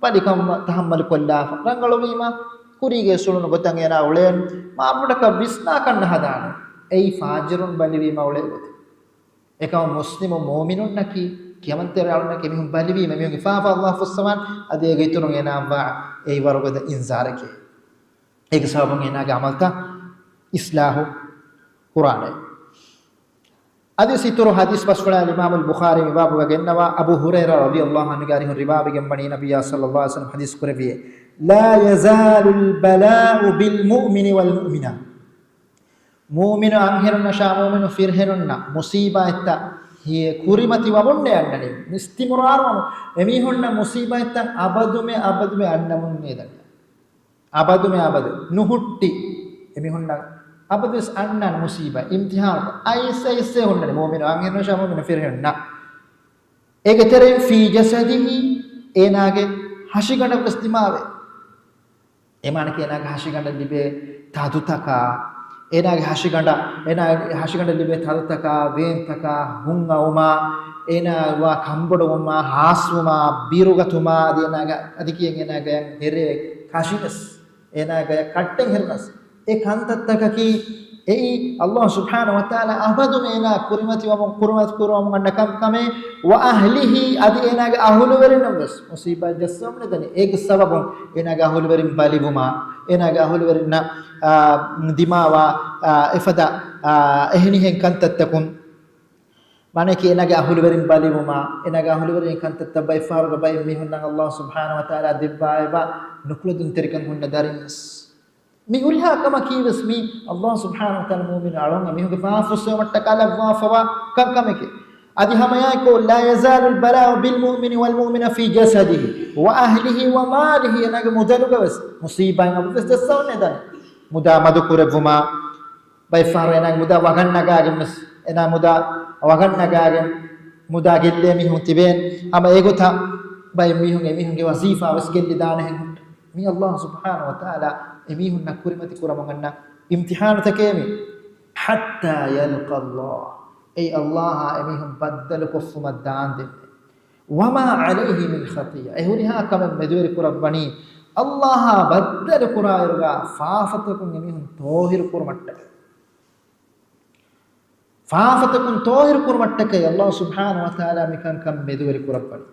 ބަލިކަމަށް ތަހައްމަލު ކޮށްލާފަ، ރަނގަޅުވީމަ، ކުރީގެ އުސޫލުން ގޮތަށް އޭނާ އުޅޭނު، މާބޮޑަކަށް ވިސްނާކަށް ނަހަދާނެ. އެއީ ފާޖިރުން ބަލިވީމަ އުޅޭ ގޮތެއް. އެކަމަށް މުސްލިމު މުއުމިނުންނަކީ، ކިޔަމަންތެރި އަޅުންނަކީ މީހުން ބަލިވީމަ، މީހުންގެ ފާފަ ﷲ ފުއްސަވާން، އަދި އޭގެ އިތުރުން އޭނާއަށްވާ އެއީ ވަރުގަދަ އިންޒާރެކޭ. އޭގެ ސަބަބުން އޭނާގެ ޢަމަލްތައް އިޞްލާޙު ކުރާނެ. އަދި އިތުރު ޙަދީޘް ބަސްފުޅާ އިމާމުލް ބުޚާރީ މި ބާބުގަ ގެންނަވާ، އަބޫ ހުރައިރާ ރަޟިޔަﷲ ޢަންހުގެ އަރިހުން ރިވާވެގެން ވަނީ، ނަބިއްޔާ ޞައްލަﷲ ޢަލައިހި ވަސައްލަމަ ޙަދީޘް ކުރެއްވިއޭ، لا يزال البلاء بالمؤمن والمؤمنة. މުއުމިނު އަންހެނުންނަށާ މުއުމިނު ފިރިހެނުންނަށް މުޞީބާތްތައް ހި-، ކުރިމަތި ވަމުންނޭ އަންނަނީ. އިސްތިމުރާރު ވަމުން. އެމީހުންނަށް މުޞީބާތްތައް އަބަދުމެ އަބަދުމެ އަންނަމުންނޭ ދަނީ. އަބަދުމެ އަބަދު ނުހުއްޓި. އެމީހުންނަށް އަބަދުވެސް އަންނާނެ މުޞީބާ، އިމްތިޙާނުތައް އައިސް އައިސްއޭ ހުންނަނީ މުއުމިނު އަންހެނުންނަށާ މުއުމިނު ފިރިހެނުންނަށް. އޭގެ ތެރެއިން في جسده، އޭނާގެ ހަށިގަނޑަށް ވެސް ދިމާވޭ. އެ މާނައަކީ އޭނާގެ ހަށިގަނޑަށް ލިބޭ ތަދުތަކާ، އޭނާގެ ހަށިގަނޑަށް، އޭނާގެ ހަށިގަނޑަށް ލިބޭ ތަދުތަކާ، ވޭންތަކާ، ހުން އައުމާ، އޭނާ ވާ ކަންބޮޑުވުމާ، ހާސްވުމާ، ބިރުގަތުމާ، އަދި އޭނާގެ އަދި ކިޔަން އޭނާގެ އަތް ދެރޭ ކަށިނަސް، އޭނާގެ ކައްޓެއް ހެރުނަސް. އެ ކަންތައްތަކަކީ އެއީ ﷲ ސުބްޙާނަހޫ ވަތަޢާލާ އަބަދުމެ އޭނާ ކުރިމަތިވަމުން، ކުރިމަތި ކުރުވަމުން އަންނަ ކަންކަމެއް، وأهله، އަދި އޭނާގެ އަހުލުވެރިންނަށް ވެސް މުޞީބާތް ޖައްސަވަމުން ދަނީ. އޭގެ ސަބަބުން އޭނާގެ އަހުލުވެރިން ބަލިވުމާ، އޭނާގެ އަހުލުވެރިންނަށް، އާ، ދިމާވާ، އާ، އެފަދަ، އާ، އެހެނިހެން ކަންތައްތަކުން، މާނައަކީ އޭނާގެ އަހުލުވެރިން ބަލިވުމާ، އޭނާގެ އަހުލުވެރިން ކަންތައްތައް ބައެއް ފަހަރުގަ ބައެއް މީހުންނަށް ﷲ ސުބްޙާނަހޫ ވަތަޢާލާ ދެއްވާ އެބަ ނުކުޅެދުންތެރިކަން ހުންނަ ދަރިން ވެސް. މި ހުރިހާ ކަމަކީ ވެސް މީ ﷲ ސުބްޙާނަހޫ ވަތަޢާލާ މުއުމިނު އަޅުން އެމީހުންގެ ފާފަ ފުއްސެވުމަށްޓަކާ ލައްވާފަވާ ކަންކަމެކޭ. އަދި ހަމައެއާއެކު، لا يزال البلاء بالمؤمن والمؤمنة في جسده وأهله وماله، އޭނާގެ މުދަލުގަވެސް މުސީބާތް އަބަދުވެސް ޖައްސަވަން ނެތް. މުދާ މަދުކުރެއްވުމާ، ބައެއްފަހަރު އޭނާގެ މުދާ ވަގަށް ނަގާގެން ވެސް، އޭނާ މުދާ ވަގަށް ނަގާގެން މުދާ ގެއްލޭ މީހުން ތިބޭނެ. ހަމަ އެގޮތަށް ބައެއް މީހުން އެމީހުންގެ ވަޒީފާ ވެސް ގެއްލިދާނެހެން ހުންނަ. މީ އައްލާހު ސުބްޙާނަހު ވަތަޢާލާ އެމީހުންނަށް ކުރިމަތި ކުރަމުން އަންނަ އިމްތިޙާނުތަކޭ މީ. حتى يلقى الله، އެއީ އައްލާހާ އެމީހުން ބައްދަލުކޮށްފުމަށް ދާންދެން. وما عليه من خطيئة، އެ ހުރިހާ ކަމެއް މެދުވެރި ކުރައްވަނީ، އައްލާހާ ބައްދަލު ކުރާއިރުގަ ފާފަތަކުން އެމީހުން ޠާހިރު ކުރުމަށްޓަކައި. ފާފަތަކުން ޠާހިރު ކުރުމަށްޓަކައި އައްލާހު ސުބްޙާނަހު ވަތަޢާލާ މިކަންކަން މެދުވެރި ކުރައްވަނީ.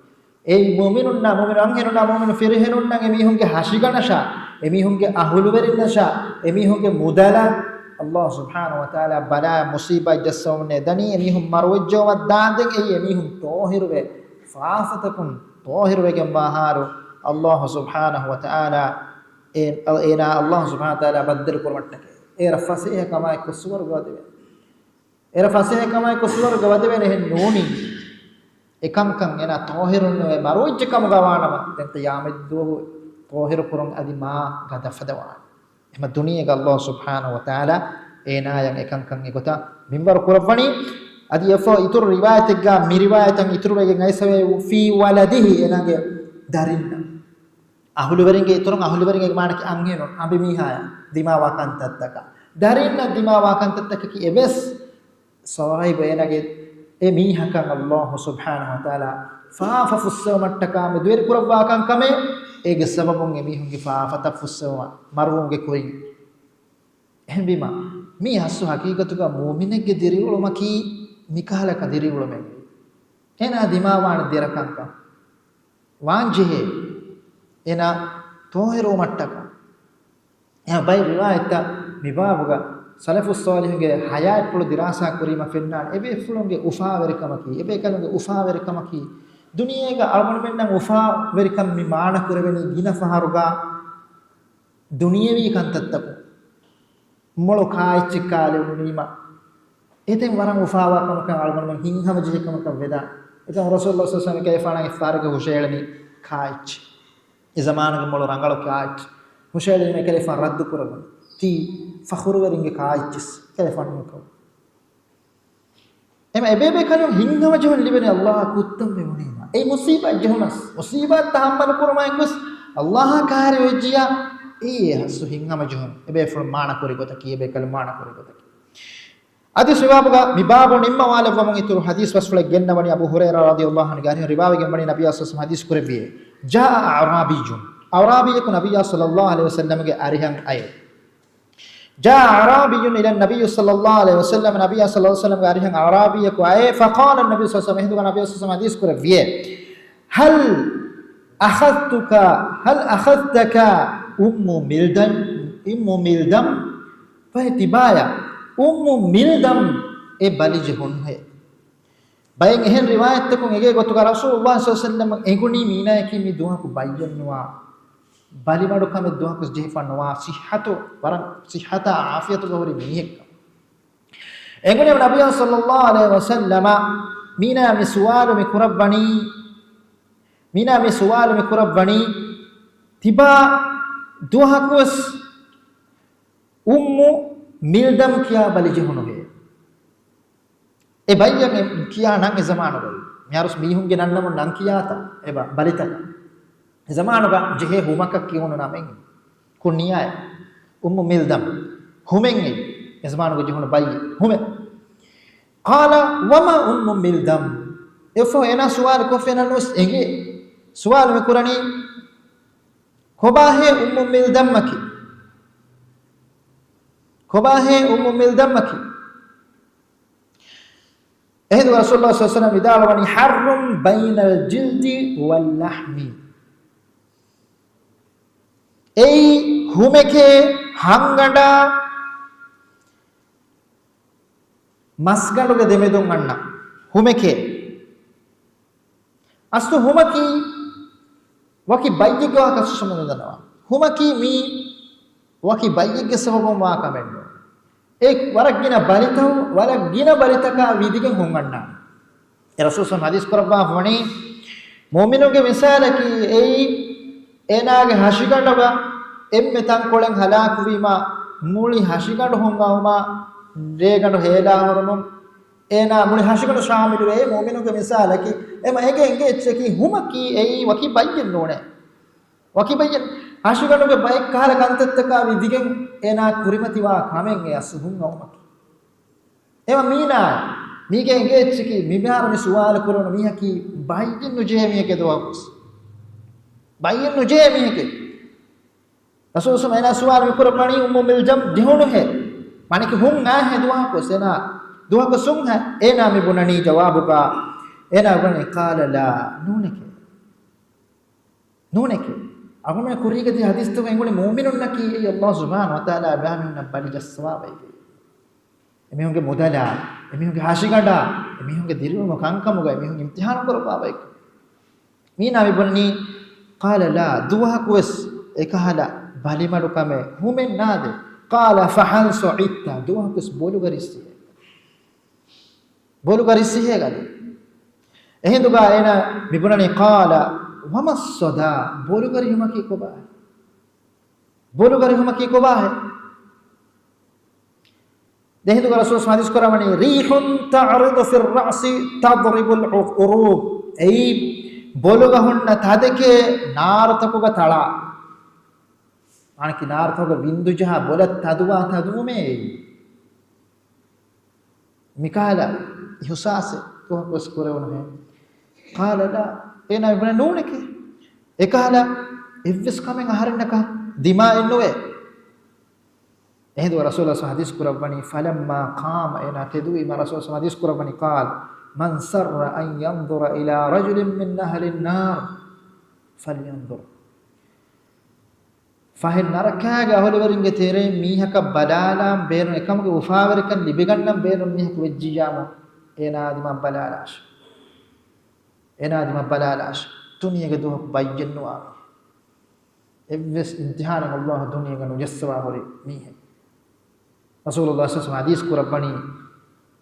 އެއީ މުއުމިނުންނާ، މުއުމިނު އަންހެނުންނާ، މުއުމިނު ފިރިހެނުންނަށް އެމީހުންގެ ހަށިގަނޑަށާ، އެމީހުންގެ އަހުލުވެރިންނަށާ، އެމީހުންގެ މުދަލަށް އައްލާހު ސުބްޙާނަހު ވަތަޢާލާ ބަލާ މުސީބާތް ޖައްސަވަމުން ދަނީ، އެމީހުން މަރުވެއްޖައުމަށް ދާންދެން އެއީ އެމީހުން ޠާހިރުވެ، ފާފަތަކުން ޠާހިރުވެގެންވާހާރު އައްލާހު ސުބްޙާނަހު ވަތަޢާލާ އޭ-، އޭނާ އައްލާހު ސުބްޙާނަހު ވަތަޢާލާ ބައްދަލު ކުރުމަށްޓަކައި. އޭރަށް ފަސޭހަ ކަމާއެކު ސުވަރުގެ ވަދެވޭނެ. އޭރަށް ފަސޭހަ ކަމާއެކު ސުވަރުގެ ވަދެވޭނެހެން ނޫނީ. އެކަންކަން އޭނާ ޠާހިރުންނެވެ. މަރުވެއްޖެ ކަމުގަ ވާނަމަ، ދެން ޤިޔާމަތްދުވަހު ޠާހިރު ކުރުން އަދި މާ ގަދަފަދަ ވާނެ. އެމަ ދުނިޔޭގަ އައްލާހު ސުބްޙާނަހު ވަތަޢާލާ އޭނާޔަށް އެކަންކަން އެގޮތަށް މިންވަރު ކުރައްވަނީ. އަދި އެއަށްފަހު އިތުރު ރިވާޔަތެއްގަ މި ރިވާޔަތަށް އިތުރުވެގެން އައިސްފަވޭ، في ولده، އޭނާގެ ދަރިންނަށް. އަހުލުވެރިންގެ އިތުރުން، އަހުލުވެރިންގެ މާނައަކީ އަންހެނުން، އަނބިމީހާޔަށް ދިމާވާ ކަންތައްތަކަށް. ދަރިންނަށް ދިމާވާ ކަންތައްތަކަކީ އެވެސް ސާހިބު އޭނާގެ އެ މީހަކަށް އައްލާހު ސުބްޙާނަހު ވަތަޢާލާ ފާފަ ފުއްސެވުމަށްޓަކާ މެދުވެރި ކުރައްވާ ކަންކަމެއް، އޭގެ ސަބަބުން އެމީހުންގެ ފާފަތައް ފުއްސެވުމަށް މަރުވުމުގެ ކުރިން. އެހެންވީމަ، މީ އަސްލު ހަޤީޤަތުގަ މުއުމިނެއްގެ ދިރިއުޅުމަކީ މިކަހަލަ ދިރިއުޅުމެއް. އޭނާ ދިމާވާނެ ދެރަކަންކަން ވާންޖެހޭ. އޭނާ ޠާހިރުވުމަށްޓަކާ. އެހެން ބައެއް ރިވާޔަތްތައް މިބާބުގަ ސަލަފުއް ޞާލިޙުގެ ޙަޔާތްޕުޅު ދިރާސާ ކުރީމަ ފެންނާނެ، އެބޭފުޅުންގެ އުފާވެރިކަމަކީ، އެބޭކަލުންގެ އުފާވެރިކަމަކީ، ދުނިޔޭގަ އަޅުގަނޑުމެންނަށް އުފާވެރިކަން މި މާނަ ކުރެވެނީ ގިނަ ފަހަރުގަ ދުނިޔެވީ ކަންތައްތަކުން. މޮޅު ކާއެއްޗެއް ކާލެވުނީމަ، އެތެން ވަރަށް އުފާވާ ކަމަކަށް އަޅުގަނޑުމެން ހިތްހަމަޖެހި ކަމަކަށް ވެދާނެ. އެކަމަކު ރަސޫލުﷲ ޞައްލަﷲު ޢަލައިހި ވަސައްލަމަ އެކަލޭގެފާނާ އިފްޠާރުގަ ހުށަހެޅެނީ ކާއެއްޗެއް. އެ ޒަމާނުގެ މޮޅު ރަނގަޅު ކާއެއްޗެއް. ހުށަހެޅީމަ އެކަލޭގެފާނު ރައްދު ކުރައްވަނީ، ތީ ފަޚުރުވެރިންގެ ކާއެއްޗެއް. އެކަލޭގެފާނު ނުކަމު. އެމަ އެބޭބޭކަލުން ހިތްހަމަޖެހުން ލިބެނީ އައްލާހަށް ކުއްތަން ވެވުނީމަ. އެ މުޞީބާތް ޖެހުނަސް، މުޞީބާތް ތަޙައްމަލު ކުރުމާއެކުވެސް އައްލާހާ ކައިރިވެއްޖިޔާ، އެއީ އެ ހައްސު ހިތްހަމަޖެހުން. އެބޭފުޅުން މާނަ ކުރި ގޮތަކީ، އެބޭކަލުން މާނަ ކުރި ގޮތަކީ. އަދި ސިވާބުގަ މި ބާބު ނިންމަވާލައްވަމުން އިތުރު ޙަދީޘް ބަސްފުޅެއް ގެންނަވަނީ އަބޫ ހުރައިރާ ރަޟިޔަﷲު ޢަންހުގެ އަރިހުން ރިވާވެގެން ވަނީ ނަބިއްޔާ ޞައްލަﷲު ޢަލައިހި ވަސައްލަމަ ޙަދީޘް ކުރެއްވިއޭ. جاء أعرابي، އަޢުރާބީއަކު ނަބިއްޔާ ޞައްލަﷲު ޢަލައިހި ވަސައްލަމަގެ އަރިހަށް އައެވެ. جاء أعرابي إلى النبي صلى الله عليه وسلم، ނަބިއްޔާ ޞައްލަﷲު ޢަލައިހި ވަސައްލަމަގެ އަރިހަށް އަޢުރާބީއަކު އައޭ، فقال النبي صلى الله عليه وسلم، އެހިނދުގަ ނަބިއްޔާ ޞައްލަﷲު ޢަލައިހި ވަސައްލަމަ ޙަދީޘް ކުރެއްވިއޭ، هل أخذتك، هل أخذتك أم ملدم، أم ملدم؟ ފަހެ ތިބާޔަށް އުއްމު މިލްދަމް އެ ބަލި ޖެހުނުހޭ؟ ބައެއް އެހެން ރިވާޔަތްތަކުން އެނގޭ ގޮތުގަ ރަސޫލުﷲ ޞައްލަﷲު ޢަލައިހި ވަސައްލަމަ އެނގުނީ މީނާޔަކީ މި ދުވަހަކު ބައްޔެއް ނުވާ، ބަލިމަޑުކަމެއް ދުވަހަކުވެސް ޖެހިފަ ނުވާ، ޞިއްޙަތު، ވަރަށް ޞިއްޙަތާ ޢާފިޔަތުގަ ހުރި މީހެއްކަން. އެނގުނީ ނަބިއްޔާ ޞައްލަﷲު ޢަލައިހި ވަސައްލަމަ މީނާ މި ސުވާލު މި ކުރައްވަނީ، މީނާ މި ސުވާލު މި ކުރައްވަނީ، ތިބާ ދުވަހަކުވެސް އުއްމު މިލްދަމް ކިޔާ ބަލި ޖެހުނުހޭ؟ އެ ބައްޔަށް އެ ކިޔާ ނަން އެ ޒަމާނުގައި. މިހާރުސް މީހުންގެ ނަންނަމުން ނަން ކިޔާތަ އެ ބަ-، ބަލިތަކަށް. އެ ޒަމާނުގަ ޖެހޭ ހުމަކަށް ކިޔުނު ނަމެއް ކުންނިޔާއެއް. އުއްމު މިލްދަމް. ހުމެއް އެ. އެ ޒަމާނުގަ ޖެހުނު ބައްޔެއް. ހުމެއް. قال وما أم ملدم؟ އެއަށްފަހު އޭނާ ސުވާލު ކޮށްފި އޭނާ ނުވެސް އެނގޭ. ސުވާލު މި ކުރަނީ، ކޮބާހޭ އުއްމު މިލްދަމްއަކީ؟ ކޮބާހޭ އުއްމު މިލްދަމްއަކީ؟ އެހިނދު ރަސޫލުﷲ ޞައްލަﷲު ޢަލައިހި ވަސައްލަމަ ވިދާޅުވަނީ، حر بين الجلد واللحم. އެއީ ހުމެކޭ ހަންގަނޑާ މަސްގަނޑުގެ ދެމެދުން އަންނަ ހުމެކޭ. އަސްލު ހުމަކީ ވަކި ބައްޔެއްގެ ވާހަކަ ސުމުނުދަނަވާ. ހުމަކީ މީ ވަކި ބައްޔެއްގެ ސަބަބުން ވާ ކަމެއް ނޫން. އެ ވަރަށް ގިނަ ބަލިތައް، ވަރަށް ގިނަ ބަލިތަކާ ވިދިގެން ހުން އަންނާނެ. ރަސޫލު ޙަދީޘް ކުރައްވާފަވަނީ، މުއުމިނުގެ މިސާލަކީ އެއީ، އޭނާގެ ހަށިގަނޑުގަ އެންމެ ތަންކޮޅެއް ހަލާކުވީމާ، މުޅި ހަށިގަނޑު ހުން އައުމާ، ރޭގަނޑު ހޭލާ ހުރުމުން، އޭނާ މުޅި ހަށިގަނޑު ޝާމިލުވޭ މުއުމިނުގެ މިސާލަކީ. އެމަ އެނގޭ އެއްޗަކީ ހުމަކީ އެއީ ވަކި ބައްޔެއް ނޫނޭ. ވަކި ބައްޔެއް ހަށިގަނޑުގެ ބައެއް ކަހަލަ ކަންތައްތަކާ ވިދިގެން އޭނާ ކުރިމަތިވާ ކަމެއް އެ އަސްލު ހުން އައުމަކީ. އެމަ މީނާ، މީގެ އެނގޭ އެއްޗަކީ މިބާރު މި ސުވާލު ކުރެވުނު މީހަކީ ބައްޔެއް ނުޖެހޭ މީހެކޭ ދުވަހަކުވެސް. ބައްޔެއް ނުޖެހޭ މީހެކޭ. ރަސޫލު އޭނާ ސުވާލު މިކުރައްވަނީ އުއްމު މިލްޖަމް ޖެހުނުހޭ. މާނައަކީ ހުން އާހޭ ދުވަހަކުވެސް އޭނާ، ދުވަހަކުވެސް ހުން އާ، އޭނާ މި ބުނަނީ ޖަވާބުގަ، އޭނާ ބުނަނީ ޤާލަ ލާ، ނޫނެކޭ. ނޫނެކޭ. އަޅުގަނޑުމެން ކުރީގަ ދިޔަ ޙަދީޘްތަކުން އެނގުނީ މުއުމިނުންނަކީ އެއީ ﷲ ސުބްޙާނަހޫ ވަތަޢާލާ އެބައިމީހުންނަށް ބަލި ޖައްސަވާ ބައެކޭ. އެމީހުންގެ މުދަލާ، އެމީހުންގެ ހަށިގަނޑާ، އެމީހުންގެ ދިރިއުޅުމުގެ ކަންކަމުގަ އެމީހުން އިމްތިޙާނު ކުރައްވާ ބައެކޭ. މީނާ މި ބުނަނީ، ޤާލަ ލާ، ދުވަހަކުވެސް އެކަހަލަ ބަލިމަޑުކަމެއް ހުމެއް ނާދޭ. ޤާލަ ފަހަލް ޞަޢިޤްތަ، ދުވަހަކުވެސް ބޮލުގަ ރިއްސިހޭ. ބޮލުގަ ރިއްސިހޭ ގަދަ. އެހިނދުގަ އޭނާ މި ބުނަނީ، ޤާލަ ވަމައްޞަދާ، ބޮލުގަ ރިހުމަކީ ކޮބާހޭ؟ ބޮލުގަ ރިހުމަކީ ކޮބާހޭ؟ ދެހިނދުގަ ރަސޫލު ޙަދީޘް ކުރައްވަނީ، ރީޙުން ތަޢުރިޟު ފިއްރައްސި ތަޟްރިބުލް ޢުރޫބް. އެއީ ބޮލުގަ ހުންނަ ތަދެކޭ ނާރުތަކުގަ ތަޅާ. މާނައަކީ ނާރުތަކުގަ ވިންދު ޖަހާ ބޮލަށް ތަދުވާ ތަދުވުމޭ އެއީ. މިކަހަލަ އިޙުސާސެއް ދުވަހަކުވެސް ކުރެވުނުހޭ. ޤާލަ ލާ، އޭނާ ބުނަނީ ނޫނެކޭ. އެކަހަލަ އެއްވެސް ކަމެއް އަހަރެންނަކަށް ދިމާއެއް ނުވޭ. އެހިނދު ރަސޫލު ޙަދީޘް ކުރައްވަނީ، ފަލައްމާ ޤާމަ، އޭނާ ތެދުވީމަ ރަސޫލު ޙަދީޘް ކުރައްވަނީ، ޤާލަ، މަން ސައްރަ އަން ޔަންޡުރަ އިލާ ރަޖުލިން މިން އަހްލިން ނާރް ފަލްޔަންޡުރް. ފަހެ ނަރަކާގެ އަހުލުވެރިންގެ ތެރެއިން މީހަކަށް ބަލާލާން ބޭނުން، އެކަމުގެ އުފާވެރިކަން ލިބިގަންނަން ބޭނުން މީހަކު ވެއްޖިއްޔާމު، އޭނާ ދިމާ ބަލާލާށި. އޭނާ ދިމާ ބަލާލާށި. ދުނިޔޭގެ ދުވަހަކު ބައްޔެއް ނުވާ މީހެއް. އެއްވެސް އިމްތިޙާނެއް ﷲ ދުނިޔޭގަ ނުޖައްސަވާ ހުރި މީހެއް. ރަސޫލުﷲ ޞައްލަﷲު ޢަލައިހި ވަސައްލަމަ ޙަދީޘް ކުރައްވަނީ،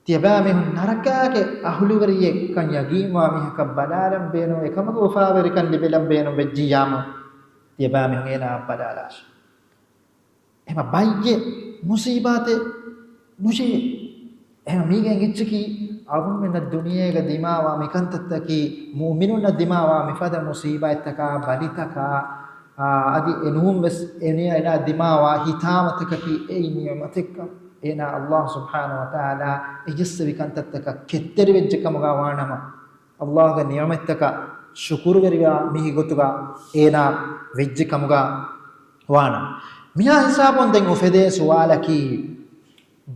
ތިޔަބައިމީހުން ނަރަކާގެ އަހުލުވެރިއެއްކަން ޔަގީންވާ މީހަކަށް ބަލާލަން ބޭނުން، އެކަމުގެ އުފާވެރިކަން ލިބިލަން ބޭނުން ވެއްޖިއްޔާމު، ތިޔަބައިމީހުން އޭނާއަށް ބަލާލާށި. އެހެން ބައްޔެއް މުޞީބާތެއް ނުޖެހޭ. އެހެން މީގެ އެއްޗަކީ، އަޅުގަނޑުމެންނަށް ދުނިޔޭގަ ދިމާވާ މިކަންތައްތަކީ، މުއުމިނުންނަށް ދިމާވާ މިފަދަ މުޞީބާތްތަކާ، ބަލިތަކާ، އާ، އަދި އެނޫން ވެސް އޭނާ ދިމާވާ ހިތާމަތަކަކީ އެއީ ނިޢުމަތެއްކަން. އޭނާ ﷲ ސުބްޙާނަހޫ ވަތަޢާލާ އެޖައްސެވި ކަންތައްތަކަށް ކެތްތެރިވެއްޖެ ކަމުގަ ވާނަމަ، ﷲގެ ނިޢުމަތްތަކަށް ޝުކުރުވެރިވާ މީހެއް ގޮތުގަ އޭނާ ވެއްޖެ ކަމުގަ ވާނަމަ. މިހާ ހިސާބުން ދެން އުފެދޭ ސުވާލަކީ،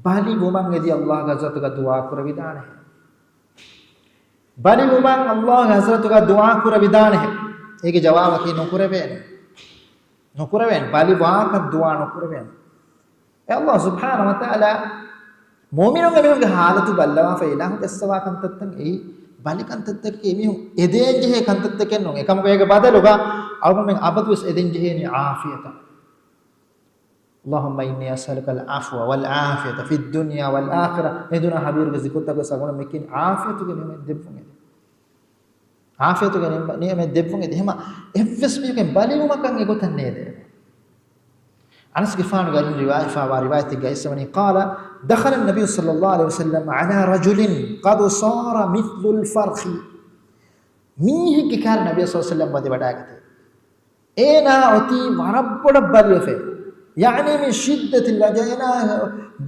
ބަލި ވުމަށް އެދި ﷲގެ ޙަޟްރަތުގަ ދުޢާ ކުރެވިދާނެހެން. ބަލި ވުމަށް ﷲގެ ޙަޟްރަތުގަ ދުޢާ ކުރެވިދާނެހެން. އޭގެ ޖަވާބަކީ ނުކުރެވޭނެ. ނުކުރެވޭނެ. ބަލި ވާކަށް ދުޢާ ނުކުރެވޭނެ. އެ ﷲ ސުބްޙާނަހޫ ވަތަޢާލާ މުއުމިނުންގެ މީހުންގެ ޙާލަތު ބައްލަވާފަ އިލާހު ޖައްސަވާ ކަންތައްތައް އެއީ ބަލި ކަންތައްތަކަކީ މީހުން އެދޭން ޖެހޭ ކަންތައްތަކެއް ނޫން. އެކަމަކު އޭގެ ބަދަލުގަ އަޅުގަނޑުމެން އަބަދުވެސް އެދެން ޖެހޭނީ ޢާފިޔަތަށް. اللهم إني أسألك العفو والعافية في الدنيا والآخرة. މި ދުނިޔެ އާޚިރަތުގެ ޒިކުރުތަކު ވެސް އަޅުގަނޑު މިކިން ޢާފިޔަތުގެ ނިޢުމަތް ދެއްވުން އެދެން. ޢާފިޔަތުގެ ނިޢުމަ-، ނިޢުމަތް ދެއްވުން އެދެން. އެހެންމަ އެއްވެސް މީހަކަށް ބަލިވުމަކަށް އެގޮތަށް ނޭދޭ. އަނަސްގެފާނުގެ އަރިން ރިވާޔަތްފާވާ ރިވާޔަތެއްގައި އިސްވަނީ، قال دخل النبي صلى الله عليه وسلم على رجل قد صار مثل الفرخ. މީހެއްގެ ކާރަށް ނަބީ ޞައްލަﷲު ޢަލައިހި ވަސައްލަމަ ވަދެ ވަޑައިގަތީ. އޭނާ އޮތީ ވަރަށް ބޮޑަށް ބަލިވެފަ. يعني من شدة الوجع، އޭނާ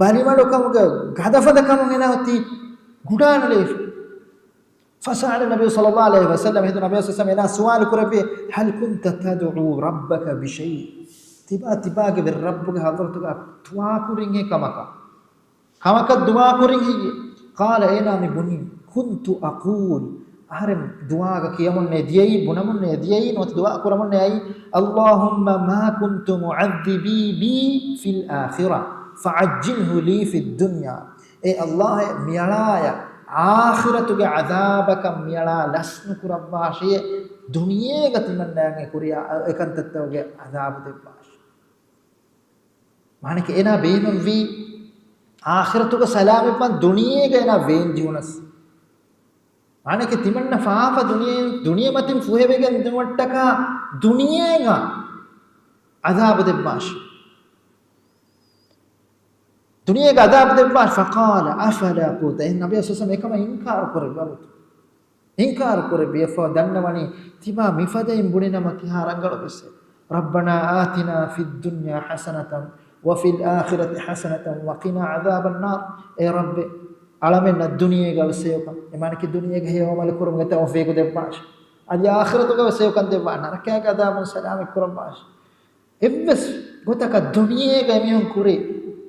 ބަލިމަޑުކަމުގެ ގަދަފަދަކަމުން އޭނާ އޮތީ ގުޑާނުލެވިފަ. فسأل النبي صلى الله عليه وسلم، އެހިނދު ނަބީ ޞައްލަﷲު ޢަލައިހި ވަސައްލަމަ އޭނާ ސުވާލު ކުރެއްވި، هل كنت تدعو ربك بشيء؟ ތިބާ ތިބާގެ ވެރި ރައްބުގެ ޙަޟްރަތުގަ ދުޢާ ކުރިން ކަމަކަށް. ކަމަކަށް ދުޢާ ކުރިން ހެއްޔޭ؟ قال، އޭނާ މި ބުނީ، كنت أقول، އަހަރެން ދުޢާގަ ކިޔަމުންނޭ ދިޔައީ، ބުނަމުންނޭ ދިޔައީ، ނުވަތަ ދުޢާ ކުރަމުންނޭ އައީ، اللهم ما كنت معذبي بي في الآخرة فعجله لي في الدنيا. އޭ ﷲ، މިއަޅާޔަށް އާޚިރަތުގެ ޢަޛާބަކަށް މިއަޅާ ލަސް ނުކުރައްވާށޭ، ދުނިޔޭގަ ތިމަންނަޔަށް އެ ކުރިޔާ އެ ކަންތައްތަކުގެ ޢަޛާބު ދެއްވާށޭ. މާނައަކީ އޭނާ ބޭނުންވީ އާޚިރަތުގަ ސަލާމަތްވާން، ދުނިޔޭގަ އޭނާ ވޭން ޖެހުނަސް. އަނެކެ ތިމަންނަ ފާފަ ދުނިޔެ، ދުނިޔެމަތިން ފުހެވިގެން ދެމަށްޓަކާ ދުނިޔޭގަ އަޒާބު ދެއްވާށި. ދުނިޔޭގަ އަޒާބު ދެއްވާށި. ފަޤާލަ އަފަލާ ކުންތަ. އެހެން ނަބީ ސައްލަމް އެކަމަށް އިންކާރު ކުރެއްވި ވަގުތު. އިންކާރު ކުރެއްވި އެއަށްފަހު ދަންނަވަނީ ތިބާ މިފަދައިން ބުނިނަމަ ކިހާ ރަނގަޅު ވެސް. رَبَّنَا آتِنَا فِي الدُّنْيَا حَسَنَةً وَفِي الْآخِرَةِ حَسَنَةً وَقِنَا عَذَابَ النَّارِ. އޭ ރައްބޭ، އަޅަމެންނަށް ދުނިޔޭގަ ވެސް ހެޔޮކަން، އެ މާނައަކީ ދުނިޔޭގަ ހެޔޮ ޢަމަލު ކުރުމުގެ ތައުފީޤު ދެއްވާށި. އަދި އާޚިރަތުގަ ވެސް ހެޔޮކަން ދެއްވާ، ނަރަކައިގެ ޢަޛާބުން ސަލާމަތް ކުރައްވާށި. އެއްވެސް ގޮތަކަށް ދުނިޔޭގަ އެމީހުން ކުރި